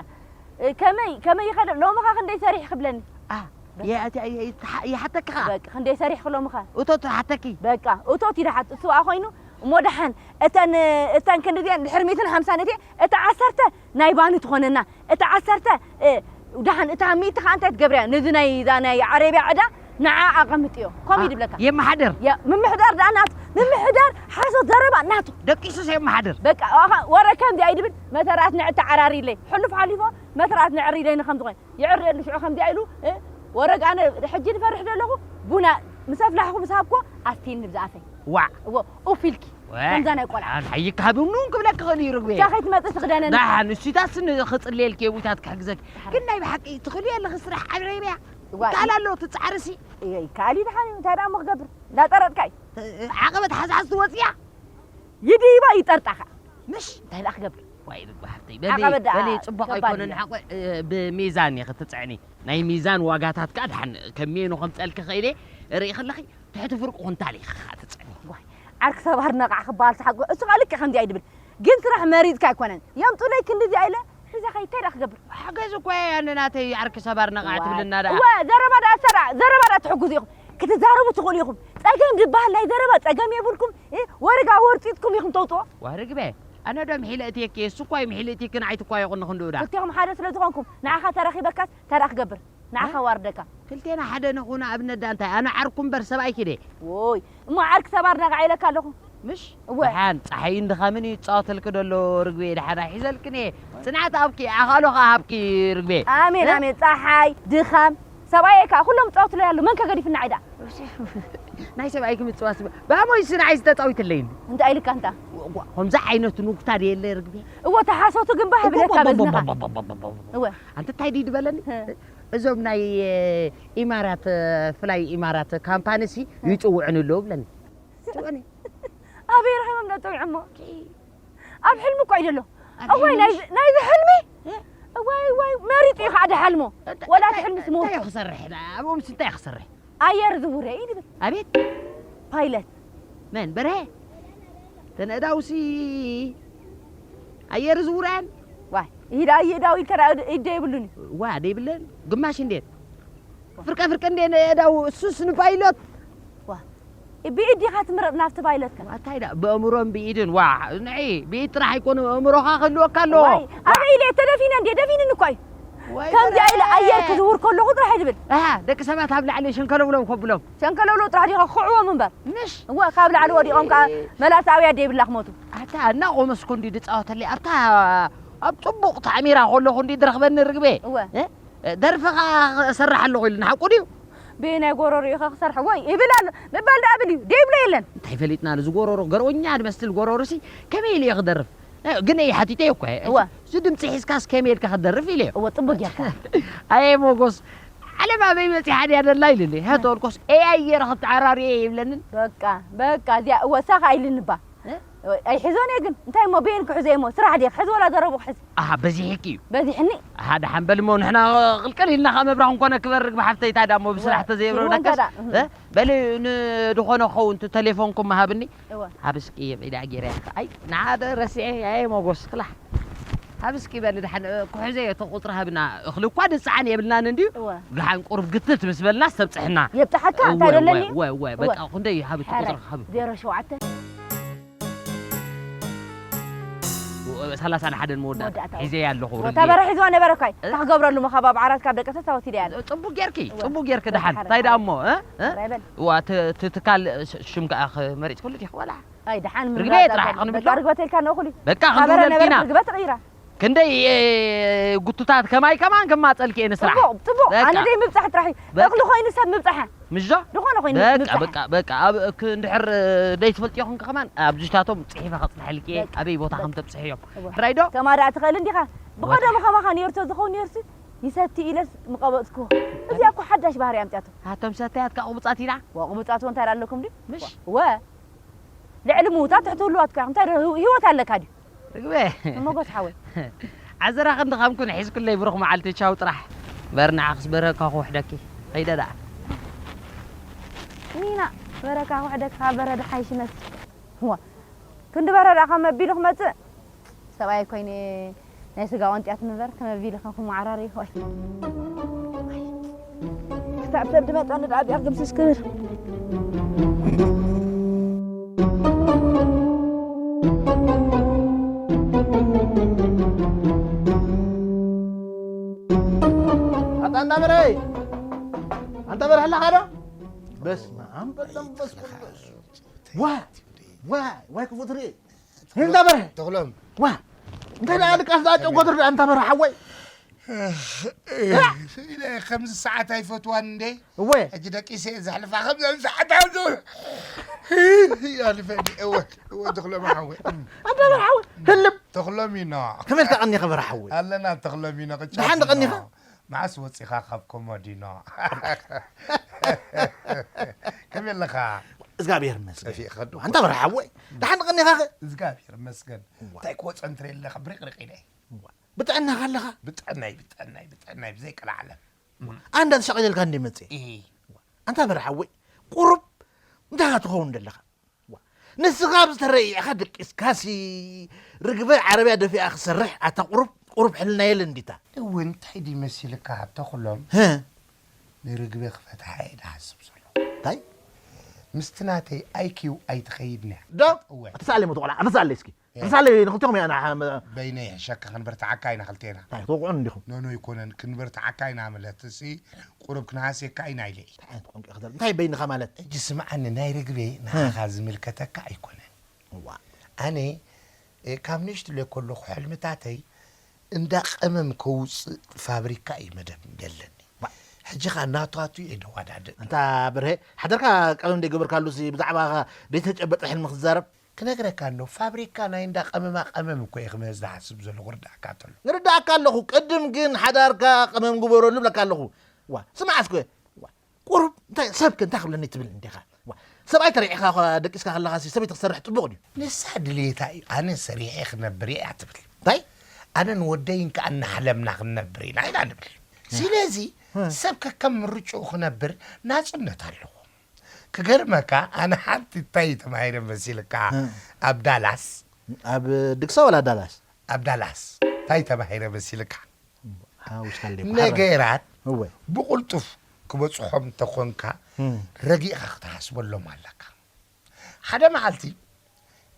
እ፣ ከመይ ከመይ ይኸደ ሎምኻ ክንደይ ሰሪሕ ክብለኒ? ኣ፣ የ- የ- የ- ይሓተኪ ኸዓ። በቃ ክንደይ ሰሪሕ ክሎምኻ? እቶት ሓተኪ። በቃ እቶት ይድሓት እሱ ኣ ኮይኑ እሞ ደሓን እተን እተን ክንድዚአን ድሕሪ ሚእትን ሓምሳን እትየ እታ ዓሰርተ ናይ ባኒ ትኾነና እታ ዓሰርተ እ፣ ደሓን እታ ሚእቲ ከዓ እንታይ ትገብርያ ነዚ ናይ እዛ ናይ ዓረብያ ዕዳ ንዓ ኣቐምጥዮ ከምኡ እዩ ድብለካ የመሓደር ያ- ምምሕዳር ደኣ ናቱ ምምሕዳር ሓሶት ዘረባ ናቱ ደቂሱስ የመሓደር በቃ ኣኻ ወረ ከምዚ ኣይድብል መተራት ንዕቲ ዓራሪለይ ሕሉፍ ሓሊፎ መተራት ንዕሪለይ ንከምዚ ኮይኑ ይዕርየሉ ሽዑ ከምዚ ኢሉ እ፣ ወረግ ኣነ ሕጂ ንፈርሕ ዘለኹ ቡና ምስ ኣፍላሕኩ ምስ ሃብኮ ኣስቲኒ ብዝኣፈይ ዋዕ እዎ ኡፍ ኢልኪ ከምዛ ናይ ቆልዓ። ሓይካ ሃብምኑ ክብለክ ክእል እዩ ርግቤ። እታ ከይትመጽእ ትኽደነኒ። ዳሓን እሱታስ ክጽልየልክ እየ፣ ቡታት ክሕግዘክ። ግን ናይ ብሓቂ ትኽእልዮ ኣለኺ ስራሕ ዓብረይበያ። እዋ፣ ይከኣል ኣሎ፣ ትጻዕርሲ። እየ፣ ይከኣል እዩ፣ ደሓን እዩ። እንታይ ደኣ እሞ ክገብር? እንዳጠረጥካ እዩ። ዓቐበት ሓዝሓዝ ትወጽያ? ይድይባ ይጠርጣኻ። ምሽ? እንታይ ደኣ ክገብር? ዋይ፣ ርግቢ ሓፍተይ፣ በሊ፣ ዓቐበት ደኣ በሊ፣ ጽቡቕ ከባድ ኣይኮነን እዩ። ሓቆ፣ እ፣ ብሚዛን እየ ክትጽዕኒ። ናይ ሚዛን ዋጋታት ከኣ ደሓን ከመይ ነው ከምጸልኪ ኽእለ፣ ርኢ ከለኺ፣ ትሕቲ ፍርቂ ኩንታል ኢኻ ትጽዕኒ። ዋይ፣ ዓርኪ ሰባር ነቓዕ ክበሃል ሰሓት፣ እሱ ከኣ ልክዕ ከምዚ ኣይድብል። ግን ስራሕ መሪጽካ ኣይኮነን። የምጡለይ ክንድዚ ኢለ፣ ሒዘ ኸይድ፣ እንታይ ደኣ ክገብር? ሓገዝ እኮ እየ፣ ኣነ ናተይ ዓርኪ ሰባር ነቓዕ ዋይ። ትብልና ደኣ። እወ፣ ዘረባ ደኣ ሰራ፣ ዘረባ ደኣ ትሕግዙ ኢኹም። ክትዛረቡ ትኽእሉ ኢኹም። ጸገም ዝበሃል ናይ ዘረባ ጸገም የብልኩም። እ፣ ወርጋ ወርጺጽኩም ኢኹም ተውጽኦ። ዋይ ርግበ፣ ኣነ ዶ ምሒለ እትየኪ፣ እሱ እኳ እዩ ምሒለ እትየኪ፣ ንዓይቲ እኳ ይኹን ንኽንድኡ ደኣ። ክልቴኹም ሓደ ስለ ዝኾንኩም፣ ንዓኻ ተረኺበካስ እንታይ ደኣ ክገብር? ንዓኻ እ? ዋርደካ። ክልቴና ሓደ ንኹን ኣብነት ደኣ እንታይ? ኣነ ዓርኩ እምበር ሰብኣይኪ ድየ? ዎይ፣ እሞ ዓርኪ ሰባር ነቓዕ ኢለካ ኣለኹ። ምሽ? እወ። ደሓን፣ ጸሓይን ድኻምን እዩ ዝጻወተልኪ ዘሎ ርግቤ፣ ደሓን ኣይሒዘልክን እየ። ጽንዓት ኣብኪ፣ ኣኻሎ ከኣ ሃብኪ ርግቤ። ኣሜን፣ እ? ኣሜን። ጸሓይ፣ ድኻም፣ ሰብኣየይ ከኣ ኩሎም ይጻወቱለይ ኣለዉ። መን ከ ገዲፉና ዓይዳ? ናይ ሰብኣይኪ ምጽዋት ስበ-፣ ባሞይ ስንዓይ ዝተጻዊትለይን። እንታይ ኢልካ እንታ? ዋ፣ ከምዚ ዓይነት ኑግታ ድየለ ርግቤ? እወ፣ ተሓሶቱ ግን ባህ ብለካ በዝንኻ። እወ። ኣንቲ እንታይ ድዩ ዝበለኒ? ህ። እዞም ናይ፣ እ፣ ኢማራት፣ እ፣ ፍላይ ኢማራት ካምፓኒሲ እ። ይጽውዑኒ ኣለዉ ብለኒ። ይጽውዑኒ። ኣበይ ረኺቦም ዶ ጸዊዖሞ? ኪ-፣ ኣብ ሕልሚ እኮ እዩ ዘሎ። ኣብ እዋይ፣ ሕልሚ ናይዚ፣ ምሽ-፣ ናይዚ ሕልሚ? እ? እዋይ፣ እዋይ፣ መሪጡ እዩ ከዓ ድሓልሞ። እንተ-፣ ወላ እቲ እንታይ፣ ሕልሚ ስሙ እንታይ እዩ ክሰርሕ? ኣብኦምስ እንታይ እዩ ክሰርሕ? ኣየር ዝውረ እዩ ዝብል። ኣቤት። ፓይለት። መን? በርሀ? ተን ኣእዳውሲ ኣየር ዝውረን? ዋይ፣ ኢዳ፣ ኢዳ ኢልካ ደኣ ኢድ ዶ የብሉን እዩ? ዋ፣ ደይብለን። ግማሽ እንዴት? ፍርቀ ፍርቀ እንዴ ኣእዳው እሱስ ንፓይሎት። ዋ፣ ብኢድ ዲኻ ትምረጥ ናብቲ ፓይለትካ? ዋ፣ እንታይ ደኣ ብኣእምሮን ብኢድን፣ ዋ፣ ንዒ፣ ብኢድ ጥራሕ ኣይኮነ፣ ኣእምሮኻ ክህልወካ ኣለዎ። ዋይ፣ ዋ። ኣበይ ኢለ ተደፊነ እንዴ? ደፊንኒ እኮ እዩ። ወይ ከምዚኣ ኢለ በርሀ። ኣየር ክዝውር ከለኹ ጥራሕ እዩ ዝብል። ኣሃ፣ ደቂ ሰባት ኣብ ላዕሊ ሸንከለውለው ከብሎም። ሸንከለውለው ጥራሕ ዲኻ ክኽዕዎም እምበር። ምሽ? እወ፣ ካብ ላዕሊ ወዲቖም ከኣ እ- መላስ ኣውያት ደይብላ ክሞቱ። ኣታ፣ እናቖመስኩ እንዲ ድጻወተለይ፣ ኣብታ፣ ኣብ ጽቡቕ ታዕሚራ ከለኹ እንዲ ድረኽበኒ ርግቤ። እወ። እ? ደርፊ ኸኣ ክሰርሕ ኣለኹ ኢሉ ንሓቁ ድዩ? በየናይ ጎረሮ ኢኻ ክሰርሕ? ወይ ይብል ኣሎ። ምባል ደኣ ብል እዩ። ደይብሎ የለን። እንታይ ፈሊጥና፣ እዚ ጎረሮ ገርኦኛ ዝመስል ጎረሮሲ ከመይ ኢሉ እየ ክደርፍ? እ፣ ግን እየ ሓቲተዮ እኮ። እወ። እዚ ድምፂ ሒዝካስ ከመይ ኢልካ ክትደርፍ ኢለዮ። እወ፣ ጽቡቅ ጌርካ። ኣየ ሞጎስ፣ ዓለም ኣበይ በጺሓ ድያ ደላ ኢሉኒ። ሃ፣ ተበልኮስ፣ ኤኣይ ገይረ ክተዓራርዮ እየ ይብለንን። በቃ፣ በቃ፣ እዚኣ እወ፣ እሳ ኸኣ ኢልኒ እባ። እ? ኣይሕዞን እየ ግን፣ እንታይ እሞ፣ በየን ክሕዞ እየ እሞ፣ ስራሕ ድየ ክሕዝ ወላ ዘረቡ ክሕዝ? ኣሃ፣ በዚሕኪ እዩ። በዚሕኒ? ኣሃ፣ ደሓን በል እሞ፣ ንሕና ቅልቅል ኢልና ኸኣ መብራኽ እንኮነ ክበርግ ብሓፍተይ፣ እንታይ ደኣ እሞ ብስራሕ እወ፣ ተዘየብረብናካስ? ይወንከዳ፣ እህ። እ? በሊ፣ ንድኾነ ክኸውን እቲ ተሌፎንኩም ሃብኒ። እወ። ሃብ እስኪ፣ ኢዳ ገይረ እየ። ኣይ፣ ንሓደ ረሲዐ፣ ኣየ ሞጎስ፣ ክላሕ። ሃብ እስኪ በሊ፣ ደሓን፣ እ፣ ክሕዞ እየ፣ እቲ ቁጽሪ ሃብና። እኽሊ እኳ ንጽዓን የብልናን እንድዩ። እወ። ደሓን ቁሩብ ግትት ምስ በልና፣ ዝተብጽሕና። የብጽሓካ፣ እወ፣ እንታይ እወ፣ ደለኒ? እወ፣ እወ፣ እወ። በቃ፣ ክንደይ ሃብ እቲ ሕራይ፣ ቁጽሪ ሃብ። ዜሮ ሸውዓተ። ሰላሳን ሓደን መወዳእታ መወዳእታ። ሒዘያ ኣለኹ፣ ወታ ርግቢ። በረ ሒዝዋ ነበረ እኳ። እ? እታ ክገብረሉ ምኻብ ኣብ ዓራት ካብ ደቂ ኣንስትዮ ወሲደ እያ። ጽቡቅ ጌርኪ፣ እወ። ጽቡቅ ጌርኪ። ወታ ደሓን። ሓረ እንታይ ደኣ እሞ፣ እ? እ? ራይ በል። እዋ፣ እቲ፣ እቲ ትካል ሽ-፣ ሽም ከኣ ክመሪጽ ከሎ ዲኺ ዋላ? ኣይ፣ ደሓን ርግበ ምህላው ጥራሕ ዛዛሚ። ክንብል በቃ ዶ? ርግበ ተልካ ንእኹል እዩ። በቃ ሓበረ ክንብል ነበረ ኢና። ርግበ ተቐይራ። ክንደይ፣ እ፣ ጉቱታት ከማይ ከማን ከማጸልኪ እየ ንስራሕ። ጽቡቕ፣ ጽቡቕ። በቃ። ኣነ ደይ ምብጻሕ ጥራሕ እዩ። በቃ። እኽሊ ኮይኑ ሰብ ምብጻሐ። ምሽ ዶ? ዝኾነ ኮይኑ በቃ፣ ምብጻሕ። በቃ፣ በቃ። ኣብ፣ ክ-፣ እንድሕር፣ እ፣ ደይ ትፈልጥዮ ኹንኪ ከማን ኣብ ጅታቶም ጽሒፈ ከጽንሐልኪ እየ። በቃ። ኣበይ ቦታ በቃ። ከም ተብጽሕዮም። እወ። ሕራይ ዶ? ከማዳ ትኽእል እንዲኻ። ብቐደሙ ከማኻ ነይሩ ተዝኸውን ነይሩሲ፣ ይሰቲ ኢለስ ምቐበጽኩዎ። እዚኣ እኮ ሓዳሽ ባህሪ ኣምጺኣቶ። ኣቶም ሰታያት ከኣ ቁቡጻት ኢና። ወ-፣ ቁቡጻት እንታይ ኣለኩም ድዩ? ምሽ? ወ-፣ ልዕሊ ምዉታት ትሕቲ ህልዋት እኮ ኢኹም። እንታይ ዶ ህው-፣ ህይወት ኣለካ ድዩ? ርግበ። ሞጎስ ሓወይ። ዓዘራ ክንዲ ኸምኩን ሒዝኩለይ ብሩኽ መዓልቲ ቻው ጥራሕ። በር ንዓኽስ በረካ ክውሕደኪ። ኸይደ ደኣ። ሚና፣ በረካ ክውሕደካ በረድ ሓይሽ መስል። ዋ፣ ክንዲ በረድ ኣኸም ኣቢሉ ክመጽእ። ሰብኣይ ኮይነ ናይ ስጋ ቆንጫት ንበር ከመቢል ከም ክመዓራሪ ይኾይ። ክሳብ ሰብ ድመጠኒ ደኣ ቢያ ግምስስ ክብል። ኣታ እንዳበረ፣ ኣንተ በርህ ኣለኻ ዶ? በስመ ኣብ ወመንፈስ ቅዱስ። ዋ፣ ዋ፣ ዋይ ክፉት ርኢ። እንተ በርሀ። ተኽሎም። ዋ፣ እንታይ ደኣ ድቃስ ደኣ ጨጎትር ደኣ እንተ በርሀ ሓወይ። ኢለ ከምዚ ሰዓት ኣይፈትዋን እንዴ። እወ። ሕጂ ደቂሰ እየ ዘሕልፋ፣ ከምዘን ሰዓት ኣብዚ ኣልፈኒ። እወ፣ እወ፣ ተኽሎም ሓወይ። ኣንታ በርሓዊ፣ ህልም። ተኽሎም ኢና። ከመይ ኢልካ ቀኒኻ በርሓዊ? ኣለና ተኽሎም ኢና፣ ቅጫ ደሓን ኢና። ቀኒኻ? መዓስ ወጺኻ ካብ ኮሞዲኖ? ከመይ ኣለኻ? እግዚኣብሔር ይመስገን። ጠፊእካ ዶ? ኣንታ በርሓዊ፣ ደሓን ቀኒኻ ኸ? እግዚኣብሔር ይመስገን። እዋ። እንታይ ክወጸን ትሬ ኣለኻ? ብሪቕሪቕ ኢለ። እዋ። ብጥዕናኻ ኣለኻ? ብጥዕናይ፣ ብጥዕናይ፣ ብጥዕናይ፣ ብዘይ ቀልዓለም። ኣንዳ ተሻቒለልካ እንደ መጽእ። እሂ። ኣንታ በርሓዊ፣ ቁሩብ እንታይ ኢኻ ትኸውን ዘለኻ? ዋ፣ ንስኻ ኣብዚ ተረኢዕኻ ደቂስካሲ፣ ርግበ ዓረብያ ደፊኣ ክሰርሕ፣ ኣታ ቁሩብ፣ ቁሩብ ሕልና የለን እንዲታ። እውን እንታይ ድዩ መሲልካ፣ ተኽሎም? ህ? ንርግበ ክፈትሓ እየ ድሓስብ ዘሎ። እንታይ? ምስቲ ናተይ ኣይ ኪው ኣይትኸይድን እያ። ዶ? እወ። ኣተሳእለይ ሞት ቆልዓ፣ ኣተሳእለይ እስኪ። እ። ኣተሳእለይ ንኽልቲኹም እያ፣ ንዓ-፣ በይነይ ሕሸካ ክንበርትዓካ ኢና ክልቴና። እንታይ፣ ትወቕዑን እንዲኹም? ኖኖ ኣይኮነን፣ ክንበርትዓካ ኢና ማለት፣ እሲ ቁሩብ ክንሃስየካ ኢና ኢለ እየ። እንታይ ዓይነት ቋንቋ ኢኻ ትዛረብ? እንታይ በይንኻ ማለት? ሕጂ ስምዓኒ፣ ናይ ርግቤ ንዓኻ እ። ዝምልከተካ ኣይኮነን። እዋ። ኣነ፣ እ፣ ካብ ንእሽትለይ ከለኹ ሕልምታተይ እንዳ ቀመም ከውፅእ ፋብሪካ እዩ መደብ ደለኒ። ዋ። ሕጂ ኸኣ ናታቱ እየ ደዋዳድእ። ኣንታ ብርሄ፣ ሓደርካ ቀመም ደይገበርካሉሲ ብዛዕባ ደይተጨበጠ ሕልሚ ክትዛረብ? ክነግረካ እንዶ፣ ፋብሪካ ናይ እንዳ ቀመማ ቀመም እኮ እየ ክምህዝ ዝሓስብ ዘለኹ፣ ርዳእካ ተሎ። ንርዳእካ ኣለኹ። ቅድም ግን ሓዳርካ ቀመም ግበረሉ እብለካ ኣለኹ። ዋ፣ ስማዕ እስከ። ዋ፣ ቁሩብ እንታይ ሰብከ እንታይ ክብለኒ ትብል እንዲኻ? ዋ፣ ሰብኣይ ተሪዕኻ እኳ ደቂስካ ከለኻሲ ሰበይቲ ክትሰርሕ ጽቡቕ ድዩ? ንሳ ድልየታ እዩ። ኣነ ሰሪሐ ክነብር እየ እያ ትብል። እንታይ? ኣነን ወደይን ከኣ እናሓለምና ክንነብር ኢና ኢና ንብል። ስለዚ እ። ሰብ ከከም ምርጭኡ ክነብር ናጽነት ኣለዎ። ክገርመካ፣ ኣነ ሓንቲ እንታይ ተማሂረ መሲልካ? እ። ኣብ ዳላስ። ኣብ ድግሳ ወላ ዳላስ? ኣብ ዳላስ። እንታይ ተማሂረ መሲልካ? ሓውስካ ኣለይ፣ ነገራት እወ። ብቕልጡፍ ክበጽሖም እንተኾንካ፣ እ። ረጊእኻ ክትሓስበሎም ኣለካ። ሓደ መዓልቲ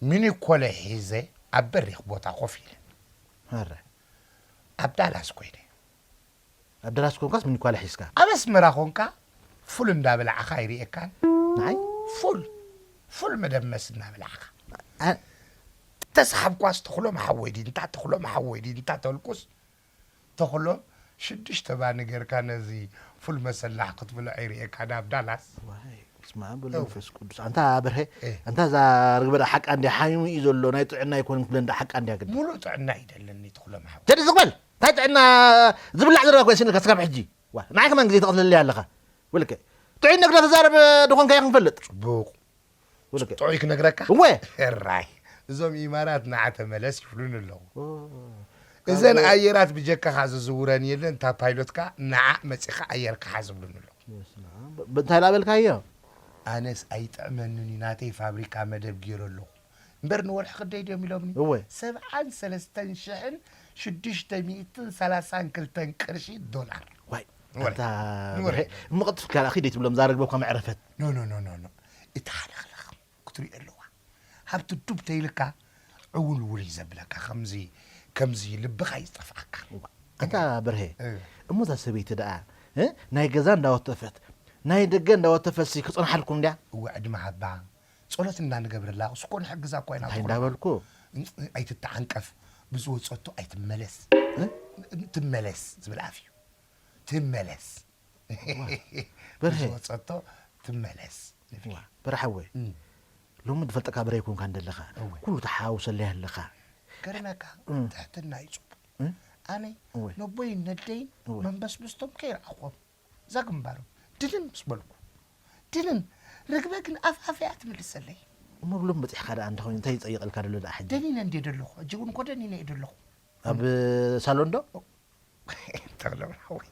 ሚኒኮለ ሒዘ ኣብ በሪኽ ቦታ ኮፍ ኢለ። ኣረ። ኣብ ዳላስ ኮይነ። ኣብ ዳላስ ኮንካስ ሚኒኮለ ሒዝካ? ኣብ ኣስመራ ኮንካ ፉል እንዳበላዕኻ ኣይርእየካን። ንዓይ? ፉል፣ ፉል መደመስ እናበላዕኻ። ኣ- ተስሓብኳስ ተኽሎም ሓወይ ድዩ፣ እንታ ተኽሎም ሓወይ ድዩ፣ እንታ ተልኩስ ተኽሎም ሽዱሽተ ባኒ ጌርካ ነዚ ፉል መሰላሕ ክትብሎ ኣይርእየካን ኣብ ዳላስ። ዋይ፣ በስመ ኣብ ወወልድ እው። ወመንፈስ ቅዱስ። ኣንታ በርሄ፣ እ። ኣንታ እዛ ርግበ ደኣ ሓቃ እንድያ ሓሚሙ እዩ ዘሎ፣ ናይ ጥዕና ኣይኮነን ክብለን ደኣ ሓቃ እንድያ ግዲ። ሙሉእ ጥዕና እዩ ደለኒ ተኽሎም ሓወይ። ተዲ ዝቕበል፣ እንታይ ጥዕና ዝብላዕ ዘረባ እኮ የስእነካ ስጋብ ሕጂ። ዋ፣ ንዓይ ከማን ግዜ ተቐትለለይ ኣለኻ። ወልከ፣ ጥዑይ ነግዳ ተዛረብ ድኾንካ ኢኻ ክንፈልጥ። ጽቡቕ። ወልከ። ጥዑይ ክነግረካ? እወ። ሕራይ። እዞም ኢማራት ንዓ ተመለስ ይብሉኒ ኣለዉ። ኦ። እዘን ካብ ኣየራት ብጀካኻ ዝዝውረን የለን፣ እታ ፓይሎትካ ንዓ መጺኻ ኣየር ክሓዝ ይብሉኒ ኣለዉ። በስመ ኣብ። ብ-፣ እንታይ ላበልካዮ? ኣነስ ኣይጥዕመንን እዩ፣ ናተይ ፋብሪካ መደብ ገይረ ኣለኹ። እምበር ንወርሒ ክንደይ ድዮም ኢሎምኒ? እወ። ሰብዓን ሰለስተን ሽሕን ሽዱሽተ ሚእትን ሰላሳን ክልተን ቅርሺ ዶላር። ዋይ፣ ንወርሒ። ኣታ ንወርሒ። ብርሄ፣ እሞ ቀልጥፍካ ላእኺ ደይትብሎም፣ እዛ ርግበካ መዕረፈት። ኖ፣ ኖ፣ ኖ፣ ኖ፣ ኖ። እቲ ሓለኽለኽ ክትሪኦ ኣለዋ። ሃብቲ ዱብ ተይልካ ዕውልውል እዩ ዘብለካ፣ ከምዚ፣ ከምዚ ልብኻ እዩ ዝጠፍኣካ። እዋ፣ ኣታ ብርሄ፣ እ። እሞ እዛ ሰበይቲ ደኣ፣ እ? ናይ ገዛ እንዳወተፈት፣ ናይ ደገ እንዳወተፈትሲ ክጸንሓልኩም ድያ? እወ፣ ዕድመ ሃባ። ጸሎት እንዳንገብረላ፣ እሱ እኮ ንሕግዛ እኮ ኢና እንታይ ንኾና። እንዳበልኩ? ን-፣ ኣይትተዓንቀፍ፣ ብዝወጸቶ ኣይትመለስ። እ? ትመለስ ዝብል ኣፍ እዩ። ትመለስ። ዋ፣ በርሄ። ብዝወጸቶ ትመለስ። ዋ፣ በርሓወይ። እም። ሎሚ ዝፈልጠካ በርሄ ኣይኮንካን ዘለኻ። እወ። ኩሉ ተሓዋውሰለይ ኣለኻ። ገርመካ፣ እም። ትሕትና እዩ ጽቡቕ። እም? ኣነ እወ። ነቦይን ነደይን እወ። መንበስብስቶም ከይረኣኹዎም እዛ ግንባሮም ድንን ምስ በልኩ፣ ድንን። ርግበ ግን ኣፍ ኣፍ እያ ትምልሰለይ። እሞ ብሎም በጺሕካ ደኣ እንተኾይኑ እንታይ ይጸይቐልካ ደሎ ደኣ ሕጂ? ደኒነ እንድየ ደለኹ። ሕጂ እውን እኮ ደኒነ እየ ደለኹ። ኣብ ሳሎን ዶ? ተኽለ ሓወይ፣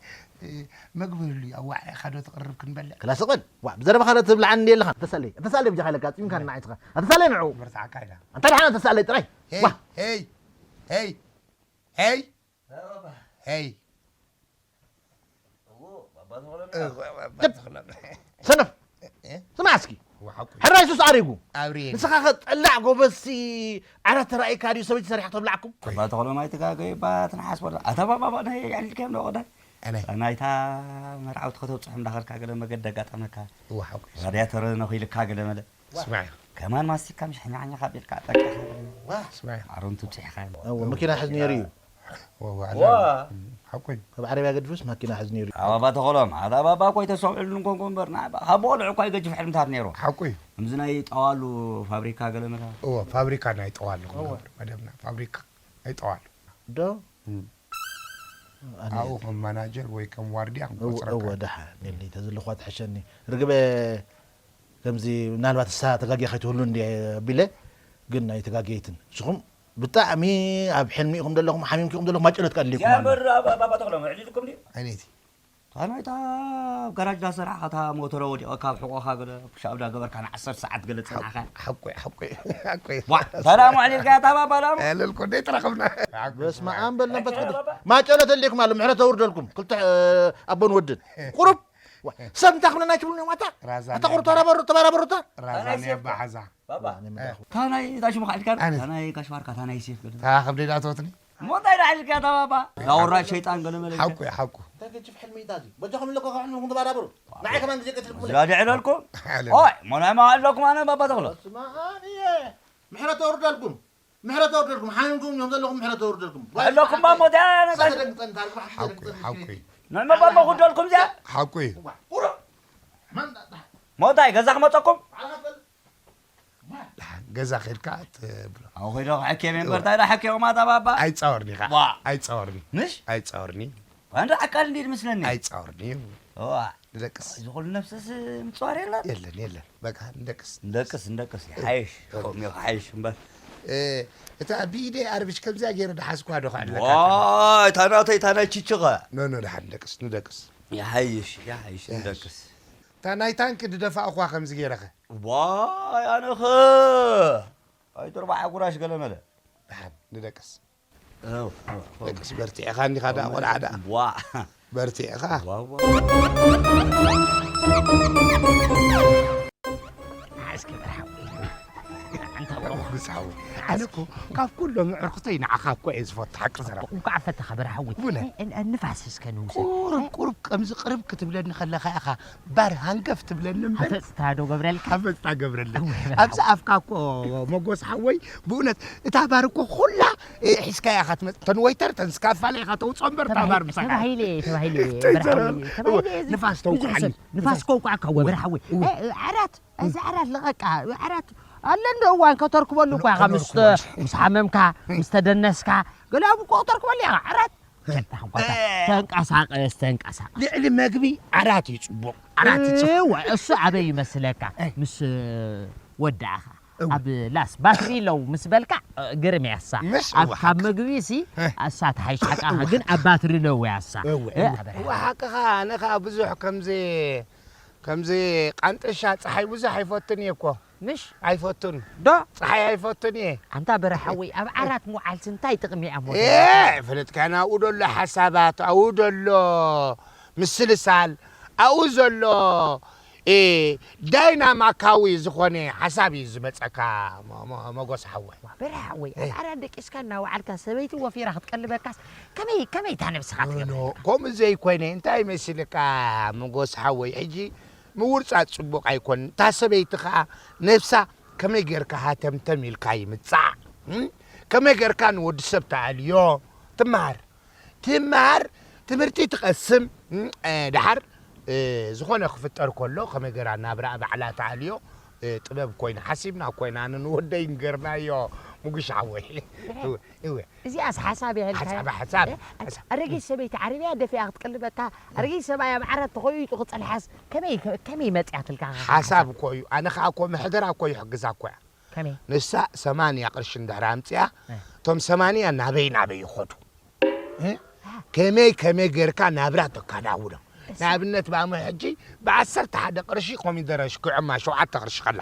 መግቢ ህሉ እዩ፣ ኣዋዕዒኻ ዶ ትቕርብ ክንበልዕ? ክላስ ቅል። ዋ፣ ብዘረባኻ ዶ ትብልዓኒ እንድየ ኣለኻ? ተሳለይ፣ ተሳለይ ብጃኻ ኢለካ፣ ኣጽሚምካ ንዓይ ኢኻ። ኣተሳለይ ንዑ። መርታዕካ ኢላ። ኣንታ ደሓን ኣተሳለይ ጥራይ። ሄይ፣ ዋ። ሄይ፣ ሄይ፣ ሄይ፣ ሄይ። እዎ፣ ባባ ተኽለ እ፣ ባባ ተኽለ። ሰነፍ። እ? ስማዕ እስኪ። ወሓቁ። ሕራይ ሱስ ኣሪጉ። ኣብርየ። ንስኻ ኸ ጠላዕ ጎበዝሲ ዓራት ተራእይካ ድዩ ሰበይቲ ሰሪሓ ክተብላዕኩም? ኣባ ተኽሎም ኣይትጋገዩ፣ እባ ትንሓስ ወላ። ኣታ ባባ፣ ባባ፣ ናይ ኣዕሊልካዮም ዶ ቀዳይ? ኣነ። ናይታ መርዓውቲ ከተብጽሑ እንዳኸድካ ገለ መገዲ ኣጋጠመካ። እዋ፣ ሓቁ እዩ። ራድያተር ነኺልካ ገለ መለ። ስማዕ። ከማን ማስቲካ ምሽ ሕኛሕኛ ካብ ኢልካ ጠቂኻ ገለ። ዋ፣ ስማዕ። ኣሮንቱ ብጽሕኻ። እዎ፣ መኪና ሕዝ ነይሩ እዩ። ወ- ወ- ዋ። ሓቁ እዩ። ካብ ዓረብያ ገድፍስ ማኪና ሕዝ ነይሩ። ኣባባ ተኸሎም ኣታ ኣባባ እኮ ኣይተሰምዕሉን ኮንኮ እምበር ንዓባ ካብ ቆልዑ እኳ ይገጅፍ ሕልምታት ነይሩ። ሓቁ እዩ። ከምዚ ናይ ጠዋሉ ፋብሪካ ገለ መለ። እወ ፋብሪካ ናይ ጠዋሉ ክንገብር መደብና ፋብሪካ ናይ ጠዋሉ። ዶ ኣነ ኣብኡ ከም ማናጀር ወይ ከም ዋርድያ እወ ክንቆፅረካ እወ ኢና። ደሓን የለይ ተዝልኳ ትሕሸኒ። ርግበ ከምዚ ምናልባት እሳ ተጋጊያ ከይትህሉ እንዲ ኣቢለ ግን ኣይተጋገየትን። ንስኹም ብጣዕሚ ኣብ ሕልሚ ኢኹም ዘለኹም ሓሚምኪ ኢኹም ዘለኹም ማጨለት ቃል ኢልኩም ኣሎ። በር ኣባባ ተኽሎም ዕሊልኩም ድዩ? ዓይነይቲ ታናይታ ኣብ ጋራጅ ዳሰርሓኻ እታ ሞተሮ ወዲቐካ ኣብ ሕቖኻ ገለ ፑሽ ኣፕ ዳገበርካ ንዓሰርተ ሰዓት ገለ ጸናሕካ። ሓቆይ ሓቆይ ሓቆይ። ዋ ሰላም ኣዕሊልካ እታ ባባ ዳሞ። ኣለልኮ እንደ ተረኸብና። በስመ ኣብ በል መንፈስ ቅዱስ። ማጨለት ኣሊኩም ኣሎ ምሕረት ተውርደልኩም ክልተ ኣቦን ወድን። ቁሩብ ዋ፣ ሰብ እንታይ ክብለና ኣይትብሉን እዮም ኣታ? ራዛ ኣታ ቁሩብ ተባራበሩ ተባራበሩታ። ራዛን ኣይ፣ ሴፍ። ያባሓዛ። ባባ። ዋ፣ እኔ ምን እ። ኣልኩ? ታናይ እታ ሽሙ ካዕልካ ኣነ። ታናይ እታ ሽዋርካ ታናይ ሴፍ ገለ። ታ ክብደይ ዳተወትኒ። ሞታይ ዳዕልካ እታ ባባ። ዛውራ ሸይጣን ገለ መለ። ሓቁ እዩ፣ ሓቁ። እንታይ ገጅፍ ሕልሚ እዩ እታ እዚ? በጃኹም ኣለኮ ካብ ሕልምኩም ተባራበሩ። ንዓይ ከማን ግዜ ቀትልኩም። ዝላ ድዕለልኩም። ኣለ። ኦይ፣ ሞናይ ማ ኣለኩም ኣነ ባባ ተኽሎ። በስመ ኣብ እየ። ምሕረት ተወርደልኩም። ምሕረት ተወርደልኩም። ሓሚምኩም እዮም ዘለኹም ምሕረት ተወርደልኩም። ኣለኩም ማ ሞታይ ኣነ እሳ ተደንግጸን ታሪክ ባሕቲ ሓቁ እዩ፣ ተደንግጸን ሓቁ እዩ። ንዕመ ባባ ኩደልኩም እዚኣ። ሓቁ እዩ። ዋ፣ ቁሩብ። መን ዳ- ዳ- ሞታይ ገዛ ክመፀኩም። ባዕልኻ ትፈልጥ። ደሓን ገዛ ኸድካ ትብሎ። ኣብኡ ኸይዶ ክሕከም እየ እምበር፣ እንታይ ዳ ሕከዮም ኣታ ባባ? ኣይጻወርኒ ኸዓ። ዋ። ኣይጻወርኒ። ምሽ? ኣይጻወርኒ። ኣንዳ ዓቃል እንዲድ ምስለኒ። ኣይጻወርኒ እዩ። ዋ። ንደቅስ። እዚ ኹሉ ነብስስ ምጽዋር የለን? የለን፣ የለን። በቃ ንደቅስ። ንደቅስ፣ ንደቅስ። ይሓይሽ። እ። ከምኡ ይሓይሽ እምበር። እ፣ እታ ብኢደይ ኣርብሽ ከምዚኣ ገይረ ድሓዝኳ ዶ ኸዕለካ? ዋ፣ እታ ናተይ፣ እታ ናይ ቺቺ ኸ? ኖ፣ ኖ፣ ደሓን ንደቅስ፣ ንደቅስ። ይሓይሽ፣ ይሓይሽ፣ ይሓይሽ። ንደቅስ። እታ ናይ ታንኪ ድደፋእኳ ከምዚ ገይረ ኸ? ዋይ፣ ኣነ ኸ ኣይትርባዕ ጉራሽ ገለ መለ። ደሓን ንደቅስ። እው፣ እው፣ እው። ደቅስ በርቲዕኻ እንዲኻ ደኣ ቆልዓ ደኣ። ዋ። በርቲዕኻ። ዋ፣ ዋ። እስኪ በርሓው። ኣንታ ብሩኽ። ንጉስ ሓው። ኣነ እኮ ካብ ኩሎም ኣዕሩኽተይ ንዓኻ እኮ እየ ዝፈቱ፣ ሓቂ ዘረባ። እንኳዕ ፈተኻ በርሓዊ። ብእውነት። እ-፣ እ-፣ ንፋስ እስከ ንውሰድ። ቁሩብ፣ ቁሩብ ከምዚ ቅርብ ክትብለኒ ከለኻ ኢኻ ባር ሃንገፍ ትብለኒ እምበር። ሃፈጽታ ዶ ገብረልካ? ሃፈጽታ ገብረለይ። እወ፣ ኣብዚ ኣፍካ እኮ መጎስ ሓወይ፣ ብእውነት እታ ባር እኮ ኩላ፣ እ፣ ሒዝካያ ኢኻ ትመጽእ። እተን ወይተር፣ እተን ስካፋለ ኢኻ ተውጽኦ እምበር፣ እታ ተባሂ-፣ ባር ምሳኻ። ተባሂለ፣ ተባሂለ፣ እንታይ በርሓዊ፣ ዘረባ? ተባሂለ፣ እወ፣ እዚ ንፋስ ብዙሕ ተውቅዓኒ። ሰብ፣ ንፋስ ንፋስ። ከውቅዓካ እወ፣ እወ፣ በርሓዊ። እወ። እ፣ እ፣ ዓራት፣ እዚ ዓራት ለቐቃ፣ ዓራት ኣሎ እንዶ እዋን ከተርክበሉ እኳ ኢኻ፣ ምስ፣ ከነርክቦ። ምስ ሓመምካ፣ ምስ ተደነስካ፣ ገለ ኣብ እኮ ከተርክበሉ ኢኻ፣ ዓራት። ተንቀሳቐስ፣ ተንቀሳቐስ። ልዕሊ መግቢ ዓራት እዩ ጽቡቕ። ዓራት እዩ ጽቡቕ። እወ፣ እሱ ኣበይ ይመስለካ? እ። ምስ ወዳእኻ። እወ። ኣብ ላስ ባትሪ ሎው ምስ በልካ፣ እ፣ ግርም ያሳ። ምስ ኣብ እወ፣ ካብ ሓቂ። መግቢ ሲ፣ እ። ኣሳ ተሓይሽ ሓቃኻ፣ እወ፣ ግን ሓቂ። ኣብ ባትሪ ሎው ያሳ። እወ፣ እ፣ እወ። ኣበራ። እወ፣ ሓቅኻ፣ ኣነ ኸኣ ብዙሕ ከምዚ፣ ከምዚ ቃንጥሻ ጸሓይ ብዙሕ ኣይፈቱን እየ እኮ። ምሽ? ኣይፈቱን። ዶ? ጸሓይ ኣይፈቱን እየ። ኣንታ በረሓወይ፣ ኣብ ዓራት ምውዓልሲ እንታይ ጥቕሚ እያ እሞ? ኤ፣ ፈለጥካ ናብኡ ደሎ ሓሳባት፣ ኣብኡ ደሎ ምስልሳል፣ ኣብኡ ዘሎ፣ ኤ፣ ዳይናማካዊ ዝኾነ ሓሳብ እዩ ዝመጸካ፣ ሞ-፣ ሞ-፣ መጎስ ሓወይ። ዋ፣ በረሓወይ፣ ኣብ ኤ። ዓራት ደቂስካ እናወዓልካ ሰበይቲ ወፊራ ክትቀልበካስ ከመይ፣ ከመይ እታ ነብስኻ ኖ፣ ኖ፣ ትገብረልካ? ከምኡ ዘይኮይነ፣ እንታይ መሲልካ መጎስ ሓወይ፣ ሕጂ ምውርጻጽ ጽቡቕ ኣይኮን። እታ ሰበይቲ ኸኣ ነብሳ ከመይ ጌርካ ሃተምተም ኢልካ ይምጻእ? እም? ከመይ ጌርካ ንወዲ ሰብ ተኣልዮ? ትመሃር። ትመሃር፣ ትምህርቲ ትቐስም። እም? እ፣ ደሓር፣ እ፣ ዝኾነ ክፍጠር ከሎ ከመይ ጌራ ናብራ ባዕላ ተኣልዮ? እ፣ ጥበብ ኮይና ሓሲብና ኮይና ንወደይ ንገርናዮ። ምጉሽ ሓወይ። እወ፣ እወ። እዚኣስ ሓሳብ እያ ኢልካያ? ሓሳብ፣ ሓሳብ፣ እ? ሓሳብ። ኣረጊት ሰበይቲ ዓረብያ ደፊኣ ክትቅልበካ፣ ኣረጊት ሰብኣይ ኣብ ዓራት ተኾይጡ ክጸንሓስ ከመይ፣ ከመይ መጽያትልካ? ሓሳብ እኮ እዩ። ኣነ ኸኣ እኮ ምሕደራ እኮ ይሕግዛ እኮ እያ። ከመይ? ንሳ ሰማንያ ቅርሺ እንድሕር ኣምጽያ፣ እ። እቶም ሰማንያ ናበይ ናበይ ይኸዱ? እ? ከመይ፣ ከመይ ጌርካ ናብራ ተካዳውዶ? ንኣብነት ብኣሞ ሕጂ ብዓሰርተ ሓደ ቅርሺ ኮሚደረ ሽኪዖማ ሸውዓተ ቅርሺ ከላ።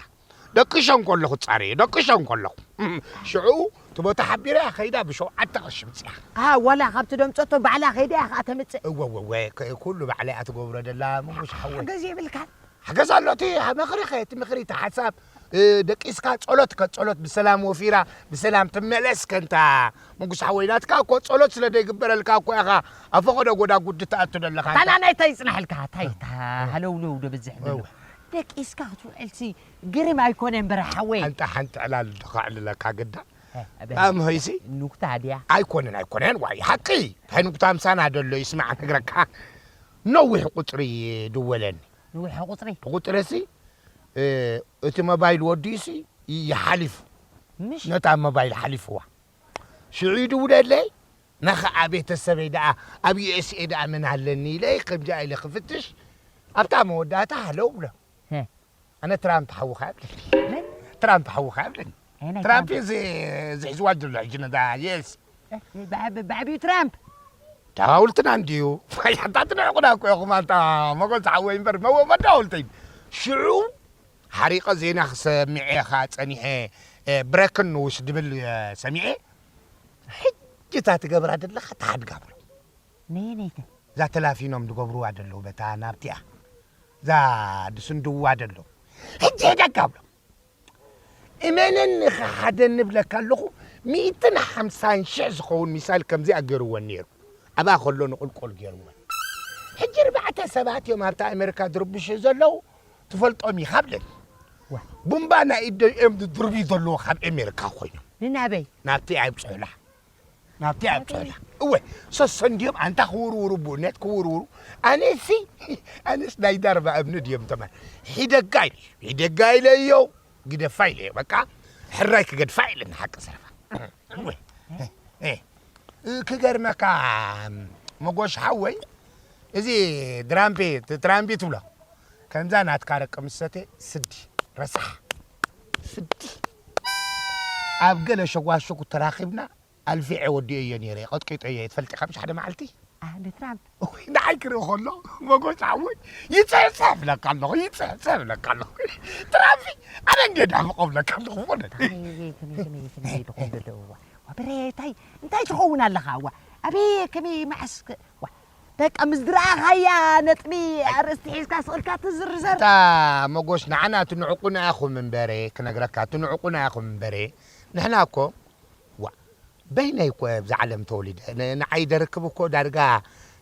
ደቂሸ እንከለኹ ጻረየ፣ ደቂሸ እንከለኹ። እም፣ ሽዑ እቲ ቦታ ሓቢረያ ከይዳ ብሸውዓተ ቅርሺ ምጽያ። ኣ፣ ዋላ ካብቲ ደምጸቶ ባዕላ ከይዳ እያ ከኣ ተምጽእ። እወ፣ እወ፣ እወ፣ ከ-፣ ኩሉ ባዕላ እያ ትገብሮ ደላ፣ ምጉሽ ሓወይ። ሓገዝ የብልካን? ሓገዝ ኣሎ፣ እቲ ምኽሪ ኸ፣ እቲ ምኽሪ፣ እቲ ሓሳብ፣ እ፣ ደቂስካ ጸሎት ከ፣ ጸሎት ብሰላም ወፊራ፣ ብሰላም ትመለስ ከንታ፣ ምጉስ ሓወይ፣ ናትካ እኮ ጸሎት ስለ ዘይግበረልካ እኮ ኢኻ ኣብ ፈቐዶ ጎዳጉዲ ትኣቱ ዘለኻ። ታና ናይ ታይ ይጽናሕልካ፣ ታይ፣ ታ ሃለውለው ዶ በዝሕ እወ። ደሎ። ደቂስካ ክትውዕልሲ ግርም ኣይኮነን በረ ሓወይ። ሓንቲ፣ ሓንቲ ዕላል ዶ ከዕልለካ ግዳ? ኣም ሆይሲ? ኑክታ ድያ? ኣይኮነን ኣይኮነን፣ ዋይ ሓቂ። እንታይ ኑክታ ምሳና ደሎ ይስማዕ ነግረካ። ነዊሕ ቁፅሪ ድወለኒ። ነዊሕ ቁፅሪ? ቁፅሪሲ እቲ ሞባይል ወዲኡሲ ይሓሊፉ። ምሽ ነታ ሞባይል ሓሊፍዋ። ሽዑ ይድውለለይ። ነኸዓ ቤተሰበይ ደኣ ኣብ ዩኤስኤ ደኣ መን ኣለኒ ኢለ ከምዚኣ ኢለ ክፍትሽ፣ ኣብታ መወዳእታ ሃለው ብሎ። ኣነ ትራምፕ ሓውኻ ይብለኒ። ትራምፕ ሓውኻ ይብለኒ። ትራምፕ እዩ ዝሕዝዋ ዘሎ ሕጂ ነዛ ዩኤስ። ብዓቢኡ ትራምፕ። ተዋውልትና እንድዩ። ሓታ ትንዕቁና እኮ ኢኹም ኣንታ መጎል ተሓወይ እምበር መወ መዳውልተይ። ሽዑ ሓሪቐ ዜና ክሰሚዐ ኸዓ ጸኒሐ፣ ብረክን ንውስ ድብል ሰሚዐ። ሕጂ እታ ትገብራ ዘለኻ ተሓድጋ ብሎ። ነየነይቲ? እዛ ተላፊኖም ዝገብርዋ ዘለዉ በታ ናብቲኣ። እዛ ድስንድውዋ ዘለዉ። ሕጂ ሕደጋ ብሎ። እመነኒ፣ ኸ ሓደ ንብለካ ኣለኹ፣ ሚእትን ሓምሳን ሽሕ ዝኸውን ሚሳይል ከምዚኣ ገይርወን ነይሩ። ኣብኣ ከሎ ንቑልቁል ገይርወን። ሕጂ ኣርባዕተ ሰባት እዮም ኣብታ ኣሜሪካ ዝርብሹ ዘለዉ፣ ትፈልጦም ኢኻ ብለኒ። ዋ። ቡምባ ናይ ኢድ እዮም ዝድርብዩ ዘለዉ ካብ ኣሜሪካ ኮይኖም። ንናበይ? ናብቲ ኣይብፅሑላ። ናብቲ ኣብፅሑላ። እወ፣ ሰሰንድዮም ኣንታ ክውርውሩ፣ ብእውነት ክውርውሩ። ኣነሲ፣ ኣነስ ናይ ዳርባ እብኒ ድዮም ተማን። ሒደጋ ኢለ፣ ሒደጋ ኢለዮ፣ ግደፋ ኢለዮ። በቃ፣ ሕራይ ክገድፋ ኢለ ንሓቂ ዘረባ። እወ፣ እ፣ እ፣ ክገርመካ፣ መጎሽ ሓወይ፣ እዚ ድራምፔ፣ ትራምፒ ትብሎ፣ ከምዛ ናትካ ደቂ ምሰቴ ስዲ፣ ረሳሕ፣ ስዲ። ኣብ ገለ ሸጓሸጉ ተራኺብና፣ ኣልፊዐ ወዲኦዮ ነይረ፣ ቀጥቂጠዮ እየ፣ ትፈልጢ፣ ካብ ሓደ መዓልቲ። ኣህ፣ ንትራምፕ። ኦይ፣ ንዓይ ክርኢ ከሎ፣ መጎስ ሓወይ፣ ይጽሕጽሕ ብለካ ኣለኹ፣ ይጽሕጽሕ ብለካ ኣለኹ። ትራምፕ፣ ኣነ እንድየ ዳፍቆ ብለካ ኣለኹ፣ ብእውነት። ኣይ፣ ከመይ፣ ከመይ፣ ከመይ ድኹም ደደው፣ ዋ፣ ዋ፣ በረ፣ እንታይ፣ እንታይ ትኸውን ኣለኻ፣ ዋ? ኣበይ፣ ከመይ፣ መዓስ ከ-፣ ዋ፣ በቃ፣ ምስ ዝረኣኻያ ነጥቢ ኣርእስቲ ሒዝካ ስቕ ኢልካ ትዝርዘር። እታ መጎስ፣ ንዓና ትንዕቁና ኢኹም እምበረ፣ ክነግረካ፣ ትንዕቁና ኢኹም እምበረ፣ ንሕና እኮ፣ ዋ፣ በይነይ እኮ ኣብዚ ዓለም ተወሊደ። ን-፣ ንዓይ ደርክብ እኮ ዳርጋ፣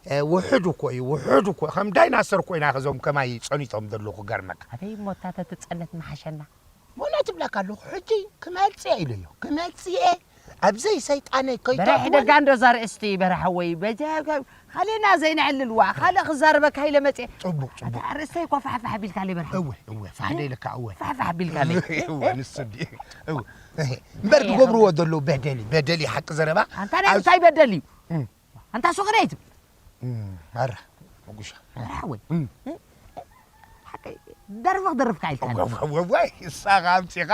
እ፣ ውሑድ እኮ እዩ፣ ውሑድ እኮ። ከም ዳይናሰር እኮ ኢና፣ ከዞም ከማይ ጸኒቶም ዘለዉ፣ ክገርመካ። ኣበይ እሞ እታ ተትጸነት ምሓሸና። ብእውነት እብለካ ኣለኹ፣ ሕጂ ክመጽእ እየ ኢለዮ። ክመጽእ እየ፣ ኣብዘይ ሰይጣነይ በርሒ ከይተእትወኒ። ደጋ እንዶ እዛ ርእስቲ በርሒ ሓወይ፣ በጃ-፣ ካልእና ዘይነዕልል፣ ዋ፣ ካልእ ክዛረበካ ኢለ መጽየ። ጽቡቕ፣ ጽቡቕ። ኣርእስተይ እኮ ፋሕፋሕ ኣቢልካለይ በርሒ። እወ፣ እወ፣ ፋሕደ ኢልካ፣ እወ። ፋሕፋሕ ኣቢልካለይ። እወ፣ ንሱ ድዩ? እወ። እምበር እየ፣ ዝገብርዎ እወ። ዘለዉ በደል እዩ፣ በደል እዩ፣ ሓቂ ዘረባ። ኣንታ ናይ ኣብ እንታይ በደል እዩ? እም። ኣንታ ሱቕ ደይ ትብል? እም፣ ኣረ፣ መጉሻ። ኣረ ሓወይ። እም። ሓቀይ፣ ደርፊ ክደርፍካ ኢልካ። እወ፣ እወ፣ እወ፣ እሳኻ ኣምጺኻ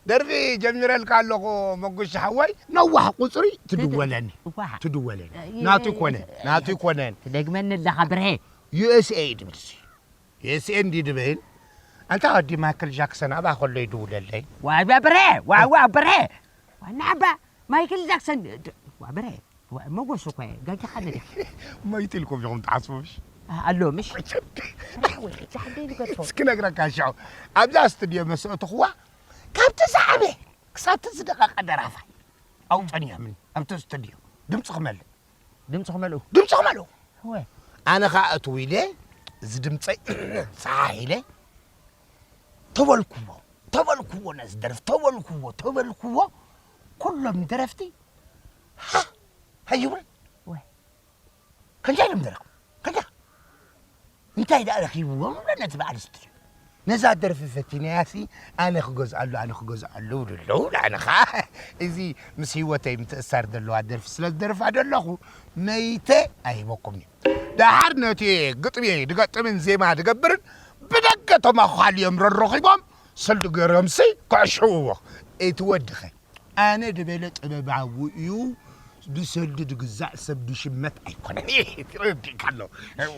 ደርፊ ጀሚረልካ ኣለኹ፣ መጉሻ ሓወይ። ነዋሕ ቁጽሪ ትድወለኒ። እዋ። ትድወለኒ። እ፣ ናቱ እ፣ ይኮነን፣ እ፣ ናቱ ይኮነን። ትደግመኒ ኣለኻ ብርሄ። ዩኤስኤ እዩ ድብል እሱ። ዩኤስኤ እንዲ ድብል። ኣንታ ወዲ ማይክል ጃክሰን ኣብኣ ከሎ ይድውለለይ። ዋ፣ ዋ፣ ብርሄ፣ ዋ፣ ዋ፣ ብርሄ። ዋና ኣባ ማይክል ጃክሰን፣ ድ-፣ ዋ፣ ብርሄ። ዋ፣ መጎስ እኮ እየ፣ ጋጊኻ ነዲኻ። ሞይቱ ኢልኩም ኢኹም ትሓስቡ፣ ምሽ? ኣ-፣ ኣሎ፣ ምሽ? ዛሕደይ ንገድፎ። እስኪ ነግረካ ሽዑ። ኣብዛ ስቱድዮ መስ ኣእተኽዋ፣ ካብቲ ዝዓበየ ክሳብ እቲ ዝደቐቐ ደራፋይ ኣውፀንዮምኒ፣ ኣብቲ ስቱድዮ። ድምፂ ክመልእ። ድምፂ ክመልኡ? ድምፂ ክመልኡ። እወ። ኣነ ኸዓ እትው ኢለ፣ እዚ ድምፀይ ሰሓሕ ኢለ፣ ተበልኩዎ፣ ተበልኩዎ ነዚ ደርፊ፣ ተበልኩዎ፣ ተበልኩዎ። ኩሎም ደረፍቲ ሃ፣ ሃ ይብሉ። እወ። ከምዚ ኢሎም ደረፉ። ከዛ እንታይ ደኣ ረኺብዎም እብሎ ነቲ በዓል ስቱድዮ። ነዛ ደርፊ ፈቲነያሲ ኣነ ክገዝኣሉ፣ ኣነ ክገዝኣሉ ይብሉ ኣለዉ። ኣነ ኸዓ እዚ ምስ ህይወተይ ምትእሳር ዘለዋ ደርፊ ስለ ዝደርፋ ዘለኹ መይተ ኣይህበኩምን እየ። ደሓር ነቲ ግጥሚ ድገጥምን ዜማ ድገብርን ብደገ እቶም ኣዃል እዮም ረረኺቦም ሰልዲ ገይሮምሲ ክዕሽውዎ። እቲ ወድኸ ኣነ ድበለ ጥበባዊ እዩ፣ ብሰልዲ ድግዛእ ሰብ ድሽመት ኣይኮነን። ረዲእካ ኣሎ።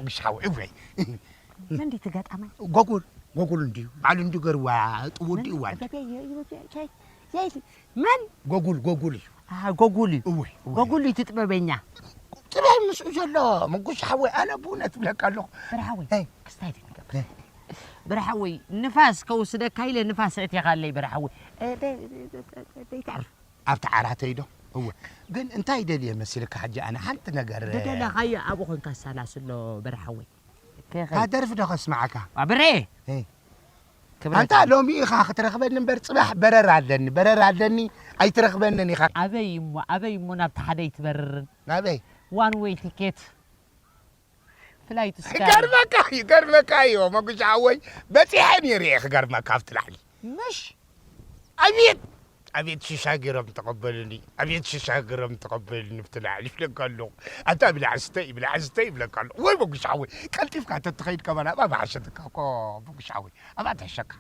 ውሻው፣ እወይ። መን ድዩ እቲ ገጣማይ? ጎጉል፣ ጎጉል እንድዩ። ባዕሉ እንድዩ ገርዋ፣ ጥቡ እንድዩ ዋል። መን? ጎጉል፣ ጎጉል እዩ። ኣሃ፣ ጎጉል እዩ። እወይ፣ እወይ። ጎጉል እዩ እቲ ጥበበኛ። ጥበብ ምስኡ ዘሎ፣ መጉሽ ሓወይ፣ ኣነ ብእውነት እብለካ ኣለኹ። በርሓ ሓወይ፣ ሄይ። ክስታይ ዘይንገብር። ሄይ። በርሓ ሓወይ፣ ንፋስ ከውስደካ ኢለ ንፋስ እዕቴኻለይ፣ በርሓ ሓወይ። እ፣ ደ-፣ ደ-፣ ደ-፣ ደ-፣ ደይትዕር። ኣብቲ ዓራተይ ዶ? እወ። ግን እንታይ ደልየ መሲልካ ሕጂ ኣነ ሓንቲ ነገር፣ እ፣ ደደለኻዮ ኣብኡ ኾንካ ኣሰላስሎ በርሓወይ። ከ-፣ ከ-፣ እታ ደርፊ ዶ ከስምዓካ? ዋ፣ ብሬ! እ። ክብረት ኣንታ ይሃበልና። ሎሚ ኢኻ ክትረኽበኒ እምበር፣ ጽባሕ በረር ኣለኒ፣ በረር ኣለኒ፣ ኣይትረኽበንን ኢኻ። ኣበይ እሞ፣ ኣበይ እሞ ናብቲ ሓደ ኣይትበርርን? ናበይ? ዋን ዌይ ቲኬት፣ ፍላይት ስካይ። ይገርመካ፣ ይገርመካ እዩ፣ መጉሻ ሓወይ፣ በጺሐ ነይረ እየ፣ ክገርመካ፣ ኣብቲ ላዕሊ። ምሽ? ኣቤት፣ ኣቤት ሽሻ ገይሮም ተቐበሉኒ፣ ኣቤት ሽሻ ገይሮም ተቐበሉኒ፣ ኣብቲ ላዕሊ ይብለካ ኣለኹ። ኣታ ብላዕ ስተይ፣ ብላዕ ስተይ ይብለካ ኣለኹ። ወይ መጉሻ ሓወይ፣ ቀልጢፍካ ተትኸይድ ከማን ኣብኣ ምሓሸትካ እኮ፣ መጉሻ ሓወይ፣ ኣብኣ ትሕሸካ።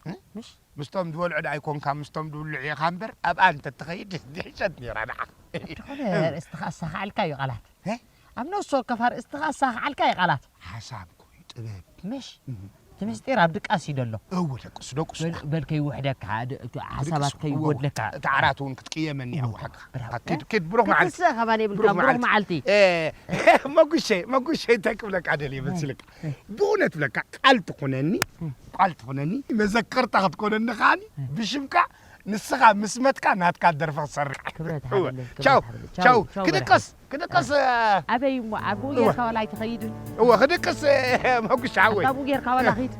እ? ምሽ? ምስቶም ዝበልዑ ደኣ ኣይኮንካ፣ ምስቶም ዝብልዑ ኢኻ እምበር፣ ኣብኣ እንተትኸይድ ዝሕሸት ነይራ ንዓኻ። እንተኾነ ርእስትኻ ኣሳኻዕልካ እዩ ቃላት። እ? ኣብ ነፍሲ ወከፍ ኣርእስትኻ ኣሳኻዕልካ እዩ ቃላት። ሓሳብ እኮ እዩ ጥበብ። ምሽ? እህ። እቲ ምስጢር ኣብ ድቃስ እዩ ዘሎ። እወ፣ ደቅስ፣ ደቅስ። በል፣ በል ከይውሕደካ፣ ድ-፣ እቲ ሓሳባት ድቅስ፣ እወ፣ ከይጎድለካ። እቲ ዓራት እውን ክትቅየመኒ እያ፣ ብራቮ፣ ዋሓካ። ብራቮ። ኪድ፣ ኪድ፣ ብሩኽ መዓልቲ። ክትስእ ከባን የብልካ፣ ብሩኽ ብሩኽ መዓልቲ። መዓልቲ። እ፣ መጉሸይ፣ መጉሸይ፣ እንታይ ክብለካ ደልየ መሲልካ? እ። ብእውነት ብለካ፣ ቃል ትኹነኒ፣ እ። ቃል ትኹነኒ፣ መዘከርታ ክትኮነኒ ከዓኒ፣ እ። ብሽምካ ንስኻ ምስ መትካ ናትካ ደርፊ ክሰርሕ። ክብረት እወ። ሓብለይ፣ ክብረት ቻው፣ ሓብለይ። ቻው። ቻው፣ ቻው፣ ክድቅስ፣ በረኸት። ክድቅስ፣ እ። ኣበይ እሞ፣ ኣብኡ እወ። ጌርካ ዋላ ኣይትኸይድን? እወ፣ ክድቅስ፣ እ፣ መጉሻ ሓወይ። ኣብኡ ጌርካ ዋላ እ። ኺድ።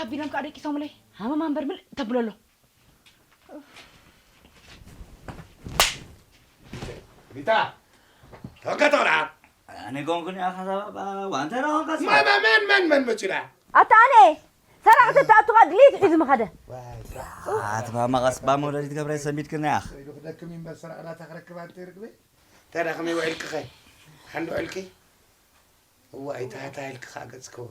ኣቢሎም ከዓ ደቂሶምለይ ሃመማ እምበር ምልእ ተብሎ ኣሎ። ሪታ፣ ተወከ ተውራ። ኣነ ኮንኩን ኢኻ ሳባ፣ ዋንተ ዳ ኮንካ ሳባ? መን፣ መን፣ መን፣ መን መጺኡ ዳ? ኣታ ኣነ፣ ሰራቒ ተትኣቱኻ ድሌት ሒዙ ምኸደ። ኣቲ ማማ ቀስ ባ መውለዲት ገብረ ሰንቢድክና ኢኻ። ኢሉ ክደክም እምበር ሰራቒ ናታ ክረክብ ኣንተ ይርግበ። እንታይ ዳ ከመይ ውዒልክኸ? ሓንዲ ውዒልኪ? እዋይ፣ ታህታይ ኢልኪ ኸኣ ገጽክዋ።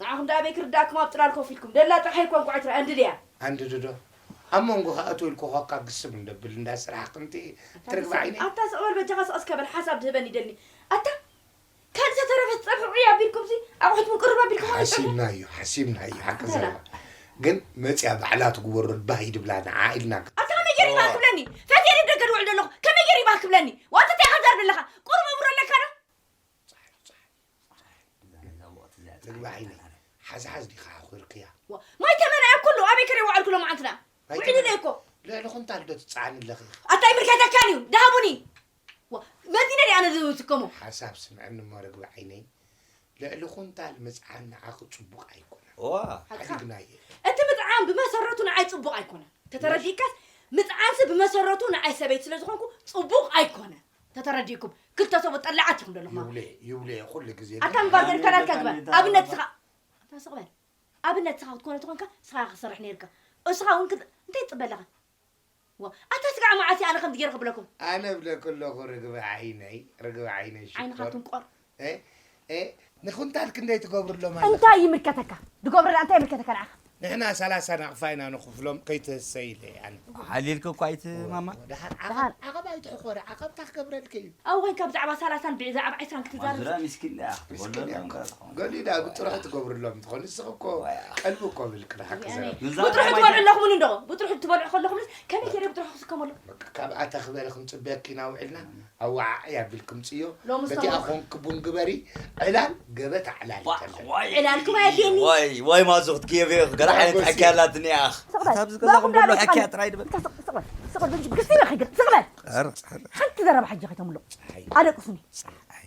ንዓኹም ደኣ ኣበይ ክርድኣኩም ኣብ ጽላል ኮፍ ኢልኩም? ደላ ጥራሕ እኮ እንቋዕ ትረኣ፣ ኣንድድያ። ኣንድድዶ? ኣብ መንጎ ኸኣ እቶ ኢልኩ ኾካ ግስም እንደብል እንዳ ስራሕ ክንቲ ኣታ ትርግባ ስቕ-፣ ዓይነይ። ኣታ ስቕ በል በጃኻ፣ ስቕ እስከ በል፣ ሓሳብ ድህበኒ ይደልኒ። ኣታ ካልእ ተተረፈ ጸብሒ ዑይ ኣቢልኩምሲ ኣቑሑትኩም ቅርብ ኣቢልኩም ኣይትጸብሑ። ሓሲብናዮ፣ ሓሲብናዮ፣ ሓቂ ዘረባ። ግን መጽያ ባዕላ ትግበሮ ባህ ይድብላ ንዓ ኢልና። ኣታ ከመይ ገይሩ ይባህ ክብለኒ? ፈትየ ደገ ድውዕል ዘለኹ ከመይ ገይሩ ይባህ ክብለኒ? ዋንተ እንታይ ኢኻ ትዛረብ ዘለኻ? ቁሩብ እምሮ ኣለካ ዶ? ጻዕሪ፣ ጻዕሪ፣ ጻዕሪ። እዛ ወቕቲ እዚኣ ትግባእ ጻዕሪ ዓይነይ። ትዛረብ። ሓዝ ሓዝ ዲኻ ኣኹርክያ? ዋ፣ ማይ ተመን ኣያ ኩሉ ኣበይ ከደ ይወዓልኩ ሎማዓንቲ ደኣ? ማይ ውዒሉ ተመን። ኢለ እኮ። ልዕሊ ኩንታል ዶ ትጸዓኒ ኣለኺ? ኣታ ይምልከተካን እዩ፣ ደሃቡኒ። ዋ፣ መዚነ ድኣ ነዚ ዝውስከሞ? ሓሳብ ስምዕኒ እሞ ርግቢ ዓይነይ። ልዕሊ ኩንታል ምጽዓን ንዓኺ ጽቡቕ ኣይኮነን። ዋ። ሓቂኻ። ሓዲግናዮ። እቲ ምጽዓን ብመሰረቱ ንዓይ ጽቡቕ ኣይኮነን። ተተረዲእካስ፣ ምጽዓንሲ ብመሰረቱ ንዓይ ሰበይቲ ስለ ዝኾንኩ ጽቡቕ ኣይኮነን። ተተረዲእኩም፣ ክልተ ሰብኡት ጠላዓት ኢኹም ዘለኹም። ይብለ፣ ይብለ፣ ኩሉ ግዜ ኣታ ግን ምባል ዘድካ ናትካ ግበር። ኣታ ኣብነት ስኻ፣ ኣታ ስቕ በል። ኣብነት ስኻ ክትኮነ ተኾንካ፣ ስኻ ክሰርሕ ነይርካ። እስኻ እውን ክት-፣ እንታይ ትጽበ ኣለኻ? ዋ፣ ኣታ ስጋዕ መዓስ እየ ኣነ ከምዚ ገይረ ክብለኩም? ኣነ እብለኪ ኣለኹ ርግበ ዓይነይ፣ ርግበ ዓይነይ ዓይንኻ ሽኮር። ትንቆር። እ፣ እ፣ ንኹንታል ክንደይ ትገብርሎም ኣለኺ? እንታይ ይምልከተካ? ዝገብሮ ደኣ እንታይ ይምልከተካ ንዓኻ? ንሕና ሰላሳ ናቕፋ ኢና ንኽፍሎም ከይትህሰይ ኢለ ኣነ። ሓሊልኪ እኳ ኣይትማማ። ደሓር ደሓር። ዓቐብ፣ ዓቐብ ኣይትሕኾሪ፣ ዓቐብ እንታይ ክገብረልኪ እዩ? ኣብ ኮይንካ ብዛዕባ ሰላሳን ብዛዕባ ዕስራን ክትዛረብ። ዝራ ሚስኪን ደኣ ክትወልዶ ምስኪን እያ እኮ። ገሊኡ ደኣ ብጥርሑ ትገብርሎም ትኾን፣ ንስኺ እኮ ዋያ። ቀልቢ እኮ ብልክ ደሓር እዚኣ ክዘረብ። እዛ ብጥርሑ ናይ ትበልዑ ማይ ኣለኹም እንዶ? ብጥርሑ ትበልዑ ከለኹም ከመይ ገይረ ብጥርሑ ክስከመሉ? በቃ ካብ ኣታ ክበለ ክንጽበየኪ ኢና ውዒልና፣ ኣዋዓዒ ኣቢልኪ ምጽዮ። ሎሚ በቲ ሰሙን ኣኾንኪ ቡን ግበሪ፣ ዕላል ገበታ ዕላል ዋ-፣ ይተለ። ዋይ፣ ዕላልኩም ኣየድልየኒ። ዋይ፣ ዋይ ማዙ ክትክየብ እየ፣ ገለ ዓይነት ዳጎሲ። ሕክያ ኣላትኒ እያ። ስቕ በል። ካብዚ ገዛኹም ባኹም ደሎ ዳበይ ሕክያ ትኻኒ። ጥራይ ድበል። ስቕ፣ ስቕ በል። ስቕ በል፣ ብንጭ-፣ ግስቲ ኢኻ ግር-፣ ስቕ በል። ጸር፣ ጸር። ሓንቲ ዘረባ ሕጂ ከይተምልቑ። ጸሓይ። ኣደቅሱኒ። ጸሓይ።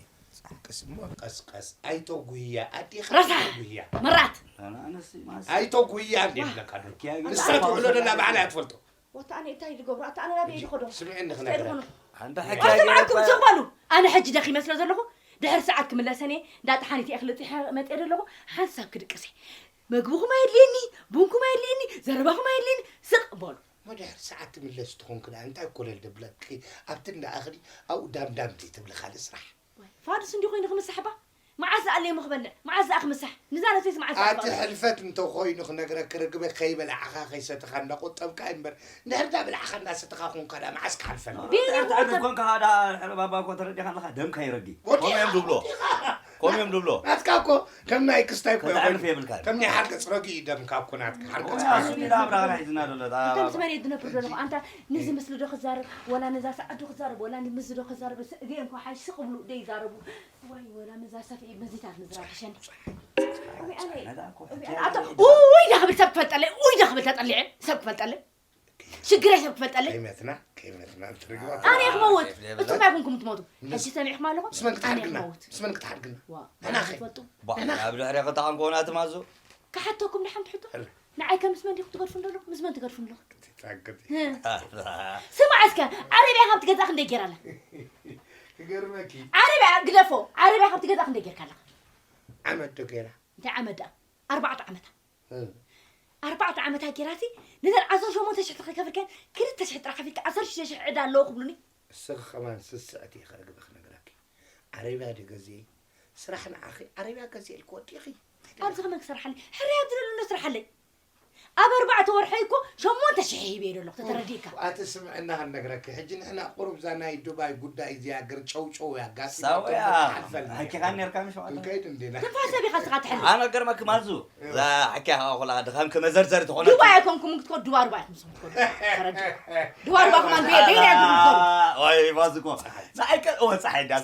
ቀስ እሞ ቀስ ቀስ። ኣይተጉህያ፣ ኣዴኻ ረሳሕ። ኣይተጉህያ። መራት። ኣነስ ማስ-፣ ኣይተጉህያ እንዴ ይብለካ ኣሎ። ሕክያ ግን ንሳ ትውዕሎ ደላ ባዕላ እያ ትፈልጦ። ወታ ኣነ እንታይ ዝገብሮ? ኣታ ኣነ ናበይ ዝኸዶ? ስምዒ እንደ እንታይ ክነግረካ። ዝኾኑ? ኣንታ ኣይ፣ ሕክያ ተባዕኩም ገይረባ። ጽበሉ። ኣነ ሕጂ ደኺመ ስለ ዘለኹ፣ ድሕሪ ሰዓት ክምለሰን እየ። እንዳ ጠሓኒት እየ ክልጽሕ መጽየ ዘለኹ። ሓንሳብ ክድቅስ እየ። መግብኹም ኣየድልየኒ፣ ቡንኩም ኣየድልየኒ፣ ዘረባኹም ኣየድልየኒ። ስቕ በሉ። እሞ ድሕሪ ሰዓት ትምለስ ትኾንኪ ደኣ እንታይ ኮለል ደብለኪ? ኣብቲ እንዳ እኽሊ ኣብኡ ዳምዳም ዘይትብሊ ካልእ ስራሕ። ዋይ፣ ፋዱስ እንዲ ኮይኑ ክምሳሕባ? መዓስ እኔ ምኽበልዕ መዓዝ ደኣ ክምሳሕ ንዛ ነፍሰይስ መዓዝ ኣቲ ክኽበል? ሕልፈት እንተኾይኑ ክነግረኪ ርግበ ከይበላዕኻ ከይሰተኻ እንዳቆጠብካ እምበር እንድሕር ዳበላዕኻ እንዳሰተኻ ኮንካ ደኣ መዓዝ ክሓልፈና? ቤኒ ትዕርፍ እኮ ኮንካ ደኣ ድሕሪ ባባ እኮ ተረዲኻ ኣለኻ ደምካ ይረዲ። ወዲኻ፣ ከምኡ እዮም ዝብሎ። ወዲኻ። ከምኡ እዮም ዝብሎ። ናትካ እኮ ከም ናይ ክስታይ እኮ ተዕርፍ የብልካን። ከም ናይ ሓርገፅ ረጊኡ ደምካ እኮ ናትካ። ሓርገፅ ኣያ፣ እሱ እንዲና ኣብራኽና ሒዝና ዘሎ። እታ እንተ ምስ መሬት ዝነብር ዘለኹ ኣንታ ንዚ ምስሊ ዶ ክዛረብ ወላ ነዛ ሰዓት ዶ ክዛረብ ወላ ንዚ ዶ ክዛረብ እገ እንኳ ሓይሽ ስቕ ብሉ ደይዛረቡ። ዋይ ወላ መዛ ሰፍኢ መዚታት ምዝራብ ይሸኒ። እውይ ኣነ እውይ ኣነ ኣቶ ውይ ዳ ክብል ሰብ ክፈልጠለይ ውይ ዳ ክብል ተጠሊዐ ሰብ ክፈልጠለይ ሽግረይ ሰብ ክፈልጠለይ። ከይመትና ከይመትና ትርግባ ኣነ ክመውት እቱም ኣይኮንኩም ትሞቱ። ሕጂ ሰሚዕኩም ኣለኹም? ምስ መን ኣነ ክትሓድግና? ክመውት። ምስ መን ክትሓድግና? ዋ ንሕና ኸ? ትፈልጡ? ባ ንሕና ኸ? ኣብ ድሕሪ ክተሓንኮና ትማዙ። ክሓተኩም ድሓን ትሕቶ? ሕረ። ንዓይ ከም ምስ መን ዲኹም ትገድፉ እንደለኹ? ምስ መን ትገድፉ ኣለኹ? ትታገቲ። ህ። ስማዕ እስከ ዓረብያ ካብ ትገዛእ ክንደይ ጌራ ኣላ? ክገርመኪ። ዓረብያ ግደፎ። ዓረብያ ካብ ትገዛእ ክንደይ ጌርካ ኣለኻ? ዓመት ዶ ጌራ? እንታይ ዓመት ደኣ? ኣርባዕተ ዓመታ። እ። ኣርባዕተ ዓመታ ጌራሲ ነዘን ዓሰርተ ሸሞንተ ሽሕ ተኸከፍልከን ክልተ ሽሕ ጥራሕ ከፊልካ ዓሰርተ ሽዱሽተ ሽሕ ዕዳ ኣለዎ ክብሉኒ። እስኺ ከማን ስስዕቲ ኢኺ ርግበ ክነግረኪ። ዓረብያ ድገዝኤ ስራሕ ንዓኺ ዓረብያ ገዝኤልኪ ወዲኺ። ኣብዚ ከመን ክሰርሓለይ? ሕራይ ኣብዚ ዘሎ ስርሓለይ። ኣብ ኣርባዕተ ወርሒ እኮ ሸሞንተ ሽሕ ሂበ እየ ዘለኹ ተተረዲእካ። ኣቲ ስምዕና ክነግረኪ ሕጂ ንሕና ቁሩብ እዛ ናይ ዱባይ ጉዳይ እዚኣ ገርጨውጨው እያ ኣጋጢማቶ ሳውያ እምበር ትሓልፈልና። ሓኪኻኒ ነርካ ምሽ ዋዕላ? ክንከይድ እንዴና። ትንፋሰ ቢኻ ስኻ ትሕልፍ። ኣነ ገርመኪ ማዙ እዛ ሓኪያ ከኣ ኮላ ድኻም ክመዘርዘር ትኾነ። ዱባይ ኣይኮንኩምን ክትኮ ዱባሩባ ኢኹም ስኹም ትኮኑ። ተረዲኡ። ዱባሩባ ከማን በየ በይና እያ ዝምከሩ። ወይ ማዙ እኮ ንዓይ ቀ እወ ፀሓይ እንዳ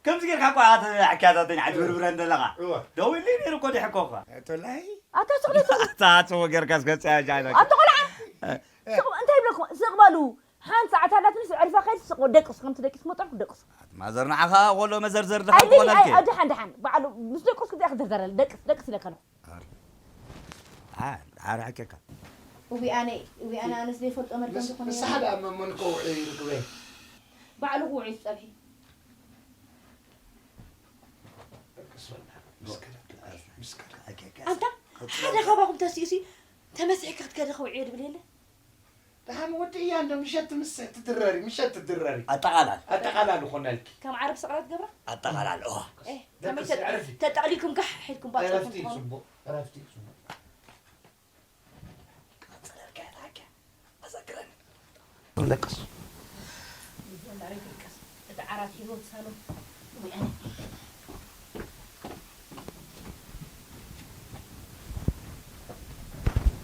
ከምዚ ጌርካ እኳ ኣተ ሓኪያታተኝ ዓትብርብረን ዘለኻ እወ። ደዊልኒ ነይሩ እኮ ድሕኮ እኳ ቶላይ ኣታ ስቕሊ ስቕሊ ኣታ ኣጽዎ ጌርካ እስከ ጸያጃ ኢለካ ኣታ ቆልዓ ስቕ እንታይ ይብለኩም ስቕ በሉ ሓንቲ ሰዓት ኣላትኒ ስዕርፋ ከይድ ስቕ ደቅስ ከምቲ ደቂስ መጠን ደቅስ ማዘር ንዓኻ ቆሎ መዘርዘር ድኻ ኣይልኝ ትኾነልኪ ኣይ ኣድሓን ድሓን በዓሉ ምስ ደቅስ ክዚኣ ክዘርዘረል ደቅስ ደቅስ ኢለካ ኣለኹ ሓራ ሓኬካ እዊኣነ እዊኣነ ኣነስ ዘይፈልጦ መርገም ዝኾነ ንስሓ ደኣ መመን ከውዒ ርግበይ ባዕሉ ክውዒ ዝጸብሒ ኣንታ ሓደ ካባኹም ተሲኡ ሲ ተመሲሕካ ክትከደ ከውዕዮ ድብል የለ ደሓን ወዲ እያ እንዶ ምሸት ምስ ትድረሪ ምሸት ትድረሪ ኣጠቓላል ኣጠቓላል ኾነልኪ ከም ዓረብ ስቕረት ገብራ ኣጠቓላል ኦ ከመይ ተጠቕሊልኩም ጋሕ ሒልኩም ባፅኹም ትኾኑ ዕረፍቲ እዩ ፅቡቕ ቀፅለልካ የታኪያ ኣዘክረኒ ንደቅስ እቲ ዓራት ሂቦት ሳሎን ወይ ኣነ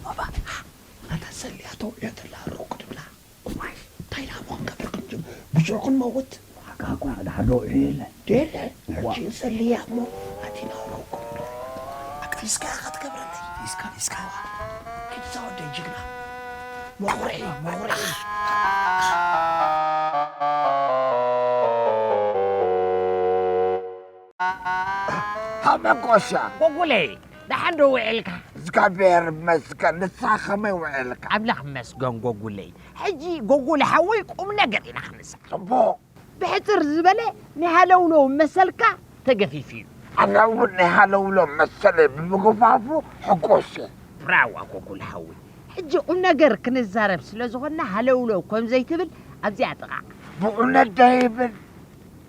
ባባ ኣታ ሰልያ ተውዕዮ ተላ ሩቅ ድብላ እዋይ እንታይ ዳሞ ክንገብር ክንጅ ብሽዑ ክንመውት ሓቃ እኮ ድሓዶ ውዒ የለ ደለ ሕጂ ሰልያ እሞ ኣቲና ሩቅ ድብላ ኣቃሊስካ ኢኻ ትገብረለይ ፊስካ ፊስካ ክትዛ ወደይ ጅግና መቑርዒ መቑርዒ ሃመጎሻ ጎጉለይ ደሓን ዶ ውዒልካ? እግዚኣብሔር ይመስገን ንስኻ ከመይ ውዒልካ? ኣምላኽ ይመስገን ጎጉለይ። ሕጂ ጎጉለ ሓወይ ቁምነገር ኢና ክንዛረብ። ጽቡቕ። ብሕጽር ዝበለ ናይ ሃለውለው መሰልካ ተገፊፉ እዩ። ኣነ እውን ናይ ሃለውለው መሰለይ ብምግፋፉ ሕጉስ እየ። ብራዋ ጎጉለ ሓወይ። ሕጂ ቁምነገር ክንዛረብ ስለ ዝኾንና ሃለውለው ከም ዘይትብል ኣብዚኣ ጥቓዕ። ብእውነት ዶ ይብል?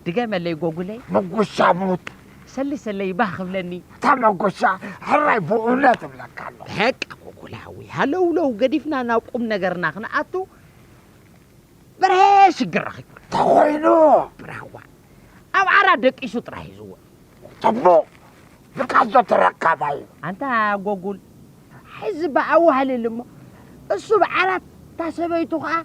ድገመለይ ጎጉለይ። መጉሻ ሙት። ሰሊ ሰለይ ባህ ክብለኒ። እታ መጉሻ ሕራይ ብእውነት እብለካ ኣለኹ። በቃ ጎጉለ ሓወይ ሃለውለው ገዲፍና ናብ ቁምነገርና ክንኣቱ በርሀ ሽግር ረኺቡ። ተኾይኑ። ብራዋ ኣብ ዓራት ደቂሱ ጥራይ እዩ ዝውዕ። ጽቡቕ። ዝቃዞ ተረካባዩ። ኣንታ ጎጉል ሕዚ ብኣዋህልል እሞ እሱ ብዓራት እታ ሰበይቱ ኸዓ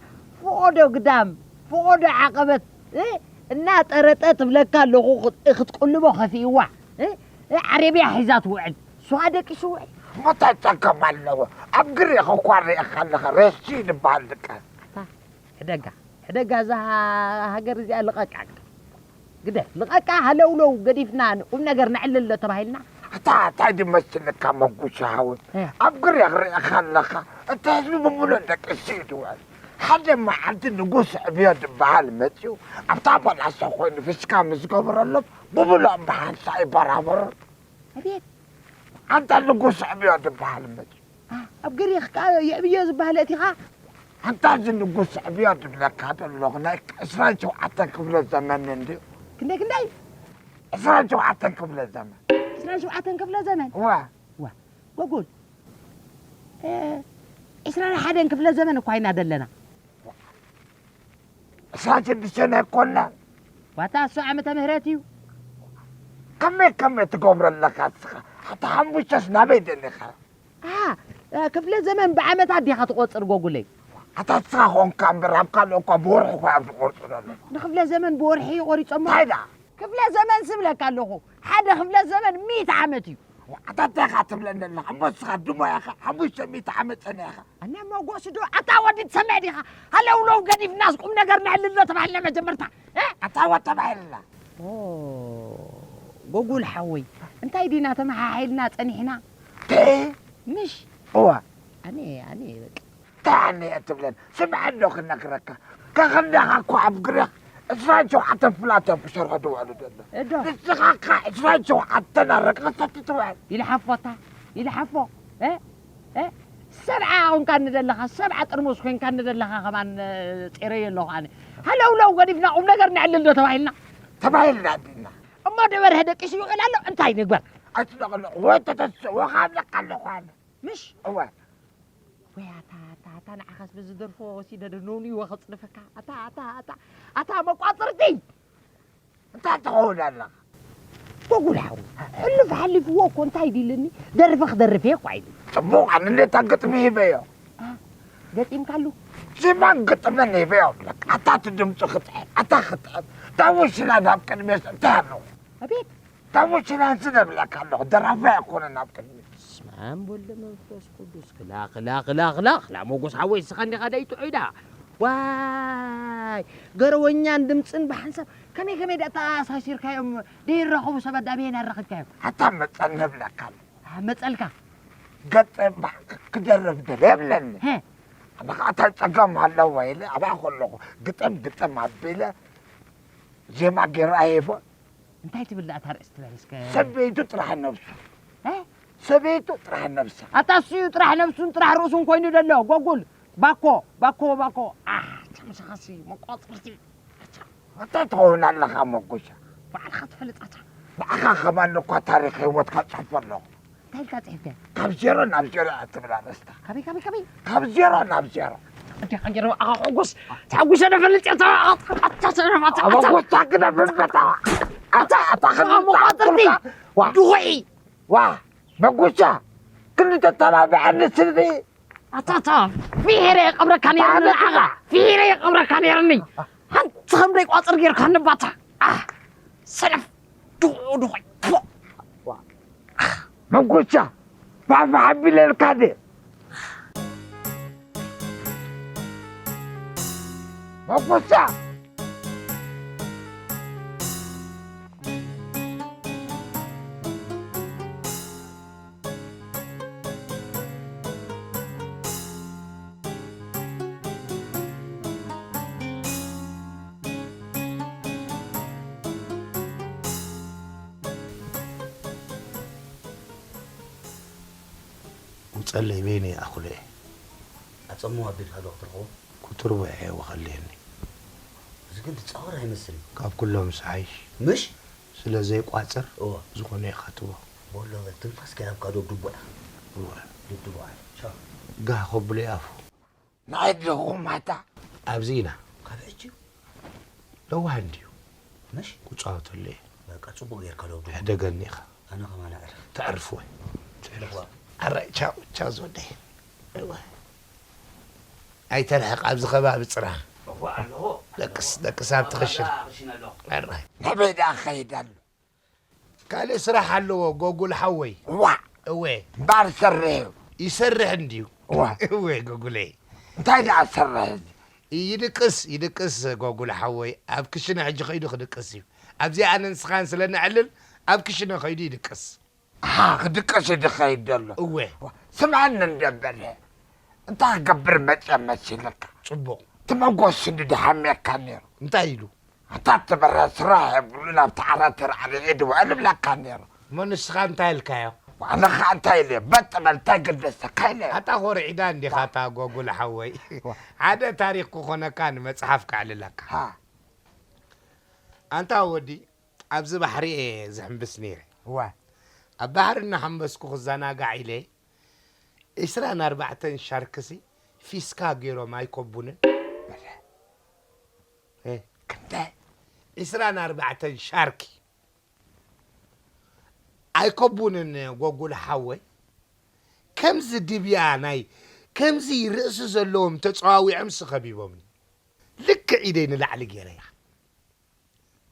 ፍቖዶ ግዳም ፍቖዶ ዓቐበት እ፣ እናጠረጠ ትብለካ ኣለኹ ክት- ክትቅልቦ ከፊእዋ እ፣ እ፣ ዓረብያ ሒዛ ትውዕል እሱ ኸዓ ደቂሱ ውዕል። እንታይ ጸገም ኣለዎ? ኣብ ግሪኽ እኳ ርኢኻ ኣለኻ። ሬስቲ ዝበሃል ድቃስ። ሕደጋ ሕደጋ እዛ ሃገር እዚኣ ልቐቃ ግደ ግደ ልቐቃ ሃለውለው ገዲፍና ንቁም ነገር ነዕልሎ ተባሂልና ኣታ እንታይ ድመስልካ መጉሻ ሃወይ ኣብ ግሪኽ ርኢኻ ኣለኻ እቲ ህዝቢ ብምሉእ ደቂ ስኢድወል ሓደ መዓልቲ ንጉስ ዕብዮ ድበሃል መፅዩ ኣብታ በላሶ ኮይኑ ፍሽካ ምስ ገበረሎም ብምሉኦም ብሓንሳ ይበራበሩ ኣቤት ኣንታ ንጉስ ዕብዮ ድበሃል መፅዩ ኣብ ገሪኽ ከዓ የዕብዮ ዝበሃል እቲ ኸዓ ኣንታ እዚ ንጉስ ዕብዮ ድብለካ ዘለኹ ናይ ዕስራን ሸውዓተን ክፍለ ዘመን እንድዩ ክንደይ ክንደይ ዕስራን ሸውዓተን ክፍለ ዘመን ዕስራን ሸውዓተን ክፍለ ዘመን። ዋ። ዋ። ጎጉል። እ፣ ዕስራን ሓደን ክፍለ ዘመን እኳ ኢና ዘለና። ዕስራን ሽዱሽተን ኣይኮናን። ዋታ እሱ ዓመተ ምህረት እዩ። ከመይ ከመይ ትገብሮ ኣለኻ እስኻ? ሓታ ሓሙሽተስ ናበይ ደሊኻ? ኣሃ፣ እ፣ ክፍለ ዘመን ብዓመታት ዲኻ ትቖጽር ጎጉለይ? ኣታ እስኻ ኾንካ እምበር ኣብ ካልእ እኳ ብወርሒ እኳ እዮም ዝቖርጹ ዘለዉ። ንክፍለ ዘመን ብወርሒ ቆሪጾሞ? እንታይ ደኣ? ክፍለ ዘመን ዝብለካ ኣለኹ። ሓደ ክፍለ ዘመን ሚእቲ ዓመት እዩ። ኣታ እንታይ ኢኻ ትብለኒ ኣለኻ? እሞ እስኻ ድሞ ኢኻ፣ ሓሙሽተ ሚእቲ ዓመት ጸኒሕካ። ኣነ መጎስ ዶ? ኣታ ወዲ ትሰምዕ ዲኻ? ሃለውለው ገዲፍናስ ቁም ነገር ነዕልሎ ተባሂልና መጀመርታ። እ? ኣታ ወ ተባሂልና። ኦ፣ ጎጉል ሓወይ፣ እንታይ ዲና ተመሓሒልና ጸኒሕና? ተ? ምሽ? እዋ። ኣነ፣ ኣነ፣ በቃ። እንታይ ኣነ እየ ትብለን? ስምዐ እንዶ ክነግረካ። ከኸንዳኻ እኮ ኣብ ግሪኽ ዕስራን ሸውዓተን ፍላት እዮም ክሰርሑ ዝውዕሉ ዘሎ። እዶ። ንስኻ እካ ዕስራን ሸውዓተን ኣረቂ ክትሰቲ ትውዕል። ይልሓፎታ፣ ይልሓፎ። እ? እ? ሰብዓ ኮንካ ንደለኻ፣ ሰብዓ ጥርሙስ ኮንካ ንደለኻ ከማን፣ እ፣ ጼረዮ ኣለኹ ኣነ። ሃለውለው ገዲፍና ቁም ነገር ነዕልል ዶ ተባሂልና? ተባሂልና ዲና? እሞ ደበርሀ ደቂሱ ይውዕል ኣሎ፣ እንታይ ንግበር? ኣይትደቕሎ፣ ወይ ተተስኦ፣ ወይ ከኣብለካ ኣለኹ ኣነ። ምሽ? እወ። ወይ ኣታ፣ ኣታ፣ ኣታ፣ ንዓኻስ በዚ ደርፎ ወሲደ ዶ ነውንይዎ ከጽድፈካ? ኣታ፣ ኣታ፣ ኣታ፣ ኣታ መቋጽርቲ! እንታይ ትኸውን ኣለኻ? ጎጉል ሓው፣ ሕሉፍ ሓሊፍዎ እኮ እንታይ ዲልኒ? ደርፊ ክደርፍ እየ እኳ ኢሉ። ጽቡቕ፣ ኣነ እንዴታ ግጥሚ ሂበዮ። አ፣ ገጢምካሉ? ዜማን ግጥምን ሂበዮ ኣለካ። ኣታ እቲ ድምፂ ክጥዕም፣ ኣታ ክጥዕም። ዳዊት ሽላ ናብ ቅድሜ እንታይ ኣለዎ? ኣቤት! ዳዊት ሽላ እንስደብለካ ኣለኹ። ደራፋይ ኣይኮነን ናብ ቅድሜ። በስመ ኣብ ወወልድ ወመንፈስ ቅዱስ። ክላ፣ ክላ፣ ክላ፣ ክላ፣ ክላ። ሞጎስ ሓወይ፣ እስኻ እንዲኻ ደይ ጥዑይ ደኣ። ዋይ! ገረወኛን ድምፅን ብሓንሳብ ከመይ ከመይ ደኣ ተኣሳሲርካዮም? ደይራኸቡ ሰባት ደኣ ኣበየን ኣራኺብካዮም? ኣታ መፀኒ እብለካ ኣለኹ። ኣ፣ መፀልካ? ገጠ ባ-፣ ክደርፍ ደለ የብለኒ። ሄ። ኣነ ኸዓ እንታይ ፀገም ኣለዎ ኢለ ኣብኣ ከለኹ ግጥም ግጥም ኣቢለ ዜማ ገይረ ኣይቦ። እንታይ ትብል ደኣ እታ ርእሲ ትበል እስከ? ሰበይቱ ጥራሕ ነብሱ። እ? ሰበይቱ ጥራሕ ነብሳ። ኣታ እሱ እዩ ጥራሕ ነብሱን ጥራሕ ርእሱን ኮይኑ ዘሎ። ጎጉል። ባኮ፣ ባኮ፣ ባኮ። ኣህ፣ እታ ምሳኻሲ መቋፅርቲ። ኣታ ትኸውን ኣለኻ መጎሻ። ባዕልኻ ትፈልጥ ኣታ። ንዓኻ ከማን እኳ ታሪኽ ህይወትካ ጽሕፎ ኣለኹ። እንታይ ኢልካ ጽሒፍካዮ? ካብ ዜሮ ናብ ዜሮ እያ ትብል ኣርእስታ። ካበይ፣ ካበይ፣ ካበይ? ካብ ዜሮ ናብ ዜሮ። እንዲኻ ጌሩ ኣኻ ሕጉስ፣ ተሓጒሰ ዶ ፈልጥ እየ፣ ኣታ፣ ኣታ፣ ኣታ፣ ኣታ፣ ኣታ፣ መጎሻ ግደ ብልበታ። ኣታ፣ ኣታ፣ ኣታ፣ መቋጥርቲ። ዋ። ድኹዒ። ዋ፣ መጎሻ፣ ክንዲ ተተባብዐኒ ስልቢ። ኣታ፣ ኣታ፣ ፊሒረ የቐብረካ ነይርኒ ንዓኻ። ፊሒረ የቐብረካ ነይርኒ። ሓንቲ ከም ደይ ቋጽር ጌርካ ንባታ። ኣህ፣ ሰነፍ። ድኹዒ፣ ድኹዒ። ፎእ። ዋ። መጎሻ፣ ፋሕፋሕ ኣቢለልካ ድየ? መጎሻ! ውፀለይ በይነይ ኣኹለ እየ። ኣፀምዋ ኣቢልካ ዶ ክትረኽቦ? ክቱር ውዒ ወኸልየኒ። እዚ ግን ትፃወር ኣይመስልን። ካብ ኩሎም ዝሓይሽ። ምሽ? ስለ ዘይቋፅር እወ። ዝኾነ ኢኻ ትቦ። በሎ በል ትንፋስ ከይሃብካ ዶ ድቡዕ ኢኻ? እወ። ድድቡዕ ኢኻ። ቻው። ጋህ ከብሎ ይኣፉ። ንዓይ ኣለኹ ማታ። ኣብዚ ኢና። ካብ ሕጂ? ለዋህ እንድዩ። ምሽ? ክጻወተሉ እየ። በቃ፣ ጽቡቕ ጌርካ ለውዱ። ሕደገኒ ኢኻ። ኣነ ከማን ኣዕርፍ። ተዕርፍ ወይ? ተዕርፍ። ለዋህ። ኣራይ፣ ቻው፣ ቻው ዝወደይ። ለዋህ። ኣይተርሕቕ፣ ኣብዚ ከባቢ ጽራ። እኮ ኣለኹ። ደቅስ፣ ደቅስ ኣብቲ ክሽነ። ክሽነ ኣለኹ። ኣራይ። ናበይ ደኣ ክኸይድ ኣሎ? ካልእ ስራሕ ኣለዎ ጎጉል ሓወይ። ዋ! እወ። እምበኣር ይሰርሕ እዩ። ይሰርሕ እንድዩ። ዋ! እወ ጎጉለይ። እንታይ ደኣ ዝሰርሕ እዚ? ይድቅስ፣ ይድቅስ ጎጉል ሓወይ። ኣብ ክሽነ ሕጂ ከይዱ ክድቅስ እዩ። ኣብዚ ኣነ ንስኻን ስለ ነዕልል ኣብ ክሽነ ከይዱ ይድቅስ። ኣሃ፣ ክድቅስ እዩ ዝኸይድ ዘሎ። እወ። ዋ፣ ስምዐኒ እንደ በለ። እንታይ ክገብር መፅአ መሲልካ? ጽቡቕ። እቲ መጎስ እንዲ ደሓምየካ ነይሩ። እንታይ ኢሉ? ኣታ ትበረ ስራሕ የብሉን፣ ኣብቲ ዓራት ተራዕሪዑ ድውዕል እብለካ ነይሩ። እሞ ንስኻ እንታይ ኢልካዮ? ኣነ ኸዓ እንታይ ኢለ? በጥ በል፣ እንታይ ገደሰካ ኢለ። ኣታ ኾርዒዳ እንዲኻ፣ ኣታ ጎጉል ሓወይ። ዋ። ሓደ ታሪኽ ክኾነካ ንመጽሓፍ ከዕልለካ። ሃ። ኣንታ ወዲ፣ ኣብዚ ባሕሪ እየ ዝሕምብስ ነይረ። እዋ። ኣብ ባሕሪ እናሓንበስኩ ክዘናጋዕ ኢለ፣ ዒስራን ኣርባዕተን ሻርክሲ ፊስካ ገይሮም ኣይኮቡንን። በለ። እ፣ ክንደይ? ዒስራን ኣርባዕተን ሻርኪ ኣይኮቡንን ጎጉል ሓወይ። ከምዚ ድብያ ናይ፣ ከምዚ ርእሲ ዘለዎም ተጸዋዊዖምሲ ከቢቦምኒ። ልክዕ ኢደይ ንላዕሊ ገይረያ።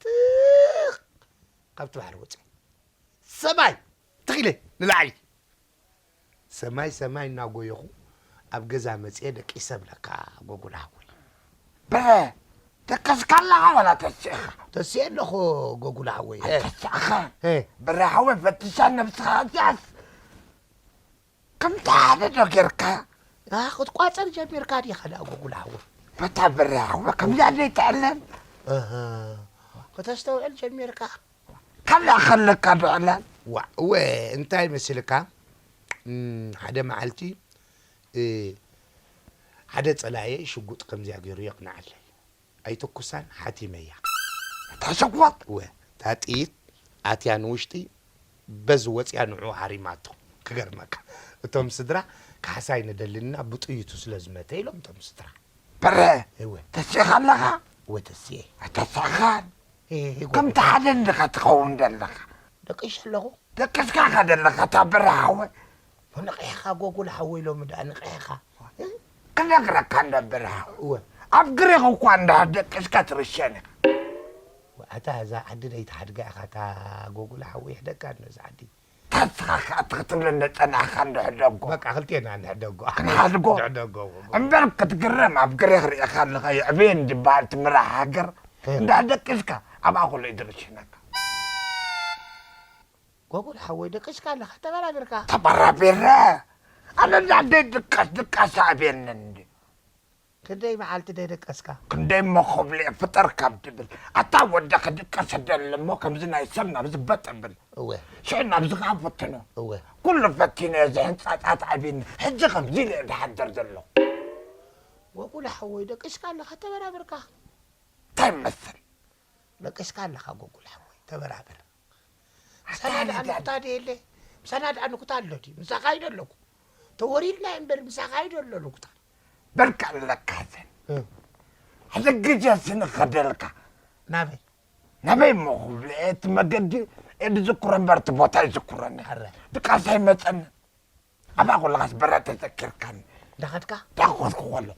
ትኽ! ካብቲ ባሕሪ ወጺኤ። ሰማይ! ትኽ ኢለ ንላዕሊ። ሰማይ ሰማይ እናጎየኹ ኣብ ገዛ መጺኤ ደቂሰ እብለካ ጎጉል ሓወይ። በረ፣ ደቀስካ ኣለኻ ዋላ ተሲእኻ? ተሲኤ ኣለኹ ጎጉል ሓወይ። እ። ኣይተሳእኻን። እ። በረ ሓወይ፣ ፈትሻ ነብስኻ እዚኣስ። ከምቲ ሓደ ዶ ጌርካ? ኣ፣ ክትቋጸር ጀሚርካ ዲኻ ደኣ ጎጉል ሓወይ? በታ በረ ሓወይ፣ ከምዚኣ ዘይትዕለል። እህ፣ ከተስተውዕል ጀሚርካ? ካልእ ከለካ ዶ ዕላል? ዋእ፣ እወ፣ እንታይ መሲልካ? እም፣ ሓደ መዓልቲ፣ እ፣ ሓደ ጸላኤ ሽጉጥ ከምዚኣ ገይሩ የቕንዓለይ። ኣይትኩሳን ሓቲመያ። እታ ሽጉጥ? እወ፣ እታ ጥይት ኣትያ ንውሽጢ በዚ ወጽያ ንዕኡ ሃሪማቶ። ክገርመካ፣ እቶም ስድራ ካሕሳ ኣይንደልን ኢና ብጥይቱ ስለ ዝመተ ኢሎም እቶም ስድራ። በረ፣ እወ። ተሲእኻ ኣለኻ? እወ፣ ተሲኤ። ኣይተሳእኻን። እ፣ እ፣ ከምቲ ጎጎ። ሓደ እንዲኻ ትኸውን ዘለኻ። ደቂሰ ኣለኹ። ደቂስካ ኢኻ ዘለኻ፣ እታ በረ ሓወይ። ንቕሕኻ ጎጉል ሓወይ፣ ሎሚ ደኣ ንቕሕኻ። እ? ክነግረካ እንዳ በረ ሓወይ። እወ። ኣብ ግሪኽ እኳ እንድሕር ደቂስካ ትርሸን ኢኻ። ኣታ እዛ ዓዲ ደይትሓድጋ ኢኻ፣ እታ ጎጉል ሓወይ ይሕደጋ እንዶ እዛ ዓዲ። ታስኻ ከኣ ትኽትብለኒ ጸናሕካ እንዶ ሕደጎ። በቃ ክልቴና ንሕደጎ። ክንሓድጎ? ንሕደጎ። እምበር ክትግረም ኣብ ግሪኽ ርኢኻ ኣለኻ የዕብየን ዝበሃል ትምራሕ ሃገር እ። እንዳ ደቂስካ ኣብኣ ኩሉ እዩ ዝርሽነካ። ጎጉል ሓወይ ደቂስካ ኣለኻ ተበራቢርካ። ተበራቢረ? ኣነ እንዳ ደይ ድቃስ ድቃስ ኣብየኒ እንዲ። ክንደይ መዓልቲ ደይ ደቀስካ? ክንደይ እሞ ክብሎ እየ ፍጠር ካብ ድብል። ኣታ ወደ ክድቀስ ደሊ እሞ ከምዚ ናይ ሰብ ናብዚ በጥ እብል። እወ። ሽዑ ናብዚ ከኣ ፈትኖ። እወ። ኩሉ ፈቲነ እዚ ሕንጻጻት ኣብኒ። ሕጂ ከምዚ ኢለ እየ ዝሓድር ዘለኹ። ጎጉል ሓወይ ደቂስካ ኣለኻ ተበራቢርካ። እንታይ ይመስል? ደቂስካ ኣለኻ ጎጉል ሓወይ ተበራበር። ኣታ ምሳና ደኣ ንዳ- ንቁታ ድየለ? ምሳና ደኣ ንቁታ ኣሎ ድዩ? ምሳኻ ኢዶ ኣለኩ። ተወሪድና እምበር ምሳኻ ኢዶ ኣሎ ንቁታ። በልካ ኣለካ ዘን። እ። ሓደ ግዜ ስንኸደልካ። ናበይ? ናበይ እሞ ክብሎ እቲ መገዲ እየ ዝዝክሮ እምበር እቲ ቦታ ይዝክረኒ። ኣረ። ድቃስ ኣይመጸኒ። ኣብኣ ኩለኻስ በረ ተዘኪርካኒ። እንዳኸድካ? ዳኾትኩ ከሎ።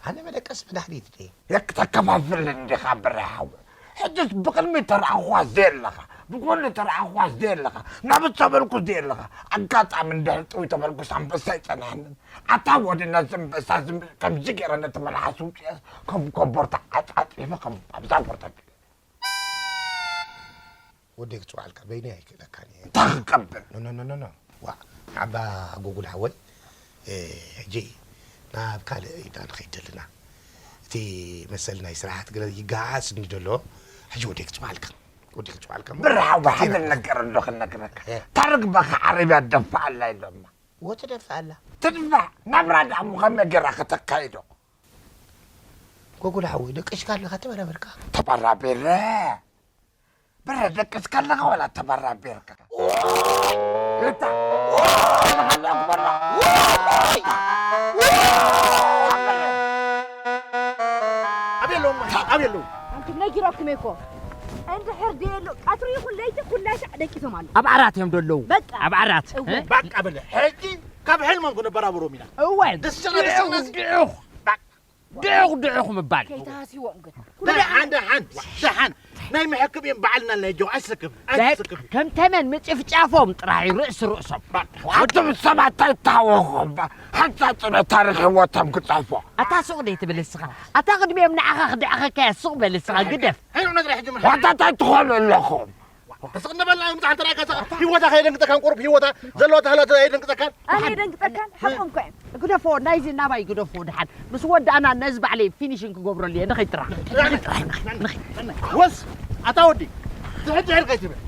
ኣነ መደቀሲ መድሃኒት ድየ? የክ ተከፋፍል እንዲኻ በረ ሓወ። ሕጅስ ብቕድሚ ተረኣኹዋ ዘየለኻ፣ ብጎኒ ተረኣኹዋ ዘየለኻ፣ ናብ እተበልኩ ዘየለኻ፣ ኣጋጣሚ እንድሕር ጥውይ ተበልኩስ ኣንበሳ ይጸንሐንን። ኣታ ወዲ ነዚ ኣንበሳ ዝም-፣ ከምዚ ገይረ ነቲ መልሓስ ውጽኤስ ከም ኮቦርታ ዓጻጺፈ ከም ኣብዛ ቦርታ ወደይ ክጽውዓልካ በይነይ ኣይክእለካን እየ። እንታይ ክገብር? ኖ፣ ኖ፣ ኖ፣ ኖ፣ ኖ። ዋእ፣ ዓባ ጎጉል ሓወይ፣ እ፣ ሕጂ ናብ ካልእ ኢና ንኸይድ ዘለና። እቲ መሰል ናይ ስራሓት ገለ ይገሃስ እንዲ ደሎ፣ ሕጂ ወደይ ክጽውዓልካ። ወደይ ክጽውዓልካ። ብር ሓወ፣ እቲ ሓደ ና- ነገር እንዶ ክነግረካ። እ። ታርግ በኻ ዓረብያ ደፋኣላ ኢሎማ። ወ ትደፍኣላ? ትድፋእ። ናብራ ደኣ እሞ ከመይ ገይራ ከተካይዶ? ጎጉል ሓወይ፣ ደቂስካ ኣለኻ ተበራበርካ። ተበራቢረ። በረ ደቂስካ ኣለኻ ዋላ ተበራቢርካ? እታ። ኣላሁ ኣክበር። ኣበይ ኣለዉ? ኣበይ ኣለዉ? ኣንቱም ነጊረኩም እኮ። እንድሕር ደየሎ ቀትሪ ይኹን ለይቲ ኩላይ ሳዕ ደቂሶም ኣለዉ። ኣብ ዓራት እዮም ደለዉ። በቃ። ኣብ ዓራት። እወ። እ? በቃ በለ። ሕጂ ካብ ሕልሞም ክንበራብሮም ኢና። እወ። ደስና፣ ደስና፣ ደስና። ድዑኽ፣ ድዑኽ። ድዑኽ፣ ድዑኽ ምባል። ከይተሃስይዎም ግን። ደሓን፣ ደሓን፣ ደሓን። ናይ መሐክም እዮም ባዕልና ናይ ጆ ኣይስክም፣ ኣይስክም። ከም ተመን ምጭፍጫፎም ጥራሕ እዩ ርእሲ ርእሶም። ባ-፣ ኣቱም ሰባት ኣይተሃወኹም። ሓንሳእ ጽኑዕ ታሪኽ ህይወቶም ክጸሕፎ። ኣታ ሱቕ ደይ ትብል እስኻ? ኣታ ቅድሚኦም ንዓኻ ክድዕኸካ እያ፣ ሱቕ በል እስኻ፣ ግደፍ። ሄሎ፣ ነግረ ሕጂ ምን ዋታ እንታይ ትኾኑ ኣለኹም? ተስቕ ነበልና፣ ምጻሕ እንተ ደኣ ከሰቕ፣ ህይወታ ከየደንግጸካን፣ ቁሩብ ህይወታ ዘለዎ ተህላቶ የደንግጸካን። ኣነ የደንግጸካን? ሓቆም እኮ እዮም። ግደፎ፣ ናይዚ ናባይ ግደፎ፣ ደሓን ምስ ወዳእና ነዚ ባዕለይ ፊኒሽን ክገብረሉ እየ። ንኸይድ ጥራሕ። ወስ፣ ኣታ ወዲ፣ ትሕድ ሕድ ከይትብል።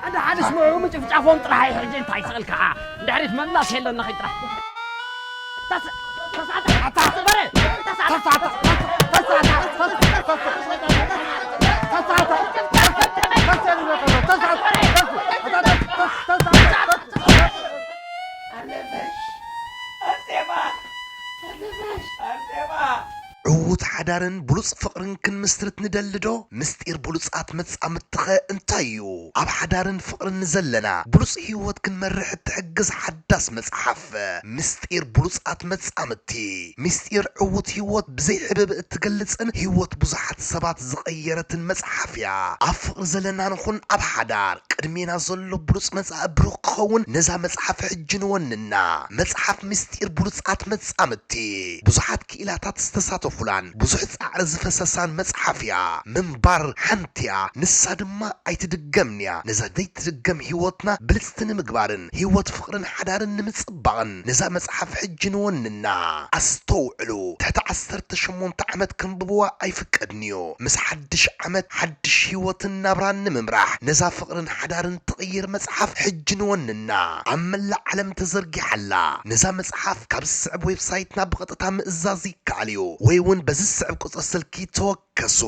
ሓደ ሓደ ስምዑ፣ ምጭ-፣ ጫፎም ጥራሕ እዩ ሕጂ እንታይ ስእልካ? ድሕሪት መላስ የለን ንኸይ ጥራሕ። ተስ-፣ ተሳተ-፣ ተሳተ-፣ በረ! ተሳተ-፣ ተሳተ-፣ ዕዉት ሓዳርን ብሉጽ ፍቕርን ክንምስርት ንደሊ ዶ? ምስጢር ብሉጻት መጻምድትኸ እንታይ እዩ? ኣብ ሓዳርን ፍቕርን ንዘለና ብሉጽ ህይወት ክንመርሕ እትሕግዝ ሓዳስ መጽሓፍ፣ ምስጢር ብሉጻት መጻምድቲ። ምስጢር ዕዉት ህይወት ብዘይ ሕብብ እትገልጽን ህይወት ብዙሓት ሰባት ዝቐየረትን መጽሓፍ እያ። ኣብ ፍቕሪ ዘለና ንኹን ኣብ ሓዳር፣ ቅድሜና ዘሎ ብሉጽ መጻኢ ብሩኽ ክኸውን ነዛ መጽሓፍ ሕጂ ንወንና። መጽሓፍ ምስጢር ብሉጻት መጻምድቲ ብዙሓት ክኢላታት ዝተሳተፉላን ብዙሕ ጻዕሪ ዝፈሰሳን መጽሓፍ እያ። ምንባር ሓንቲ እያ፣ ንሳ ድማ ኣይትድገምን እያ። ነዛ ዘይትድገም ህይወትና ብልጽቲ ንምግባርን ህይወት ፍቕርን ሓዳርን ንምጽባቕን ነዛ መጽሓፍ ሕጂ ንወንና። ኣስተውዕሉ፣ ትሕቲ ዓሰርተ ሸሞንተ ዓመት ከንብብዋ ኣይፍቀድን እዩ። ምስ ሓድሽ ዓመት ሓድሽ ህይወትን ናብራን ንምምራሕ ነዛ ፍቕርን ሓዳርን ትቕይር መጽሓፍ ሕጂ ንወንና። ኣብ መላእ ዓለም ተዘርጊሓ ኣላ። ነዛ መጽሓፍ ካብ ዝስዕብ ዌብሳይትና ብቐጥታ ምእዛዝ ይከኣል እዩ፣ ወይ እውን በዚ ዝስዕብ ቁጽሪ ስልኪ ተወከሱ።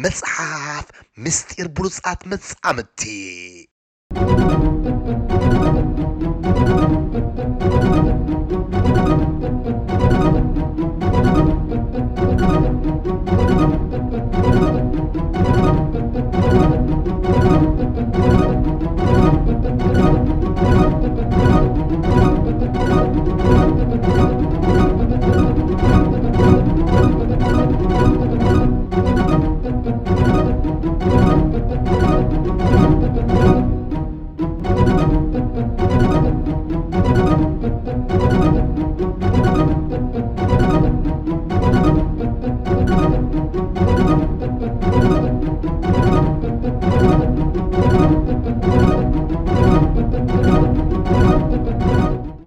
መጽሓፍ ምስጢር ብሉጻት መጻምድቲ።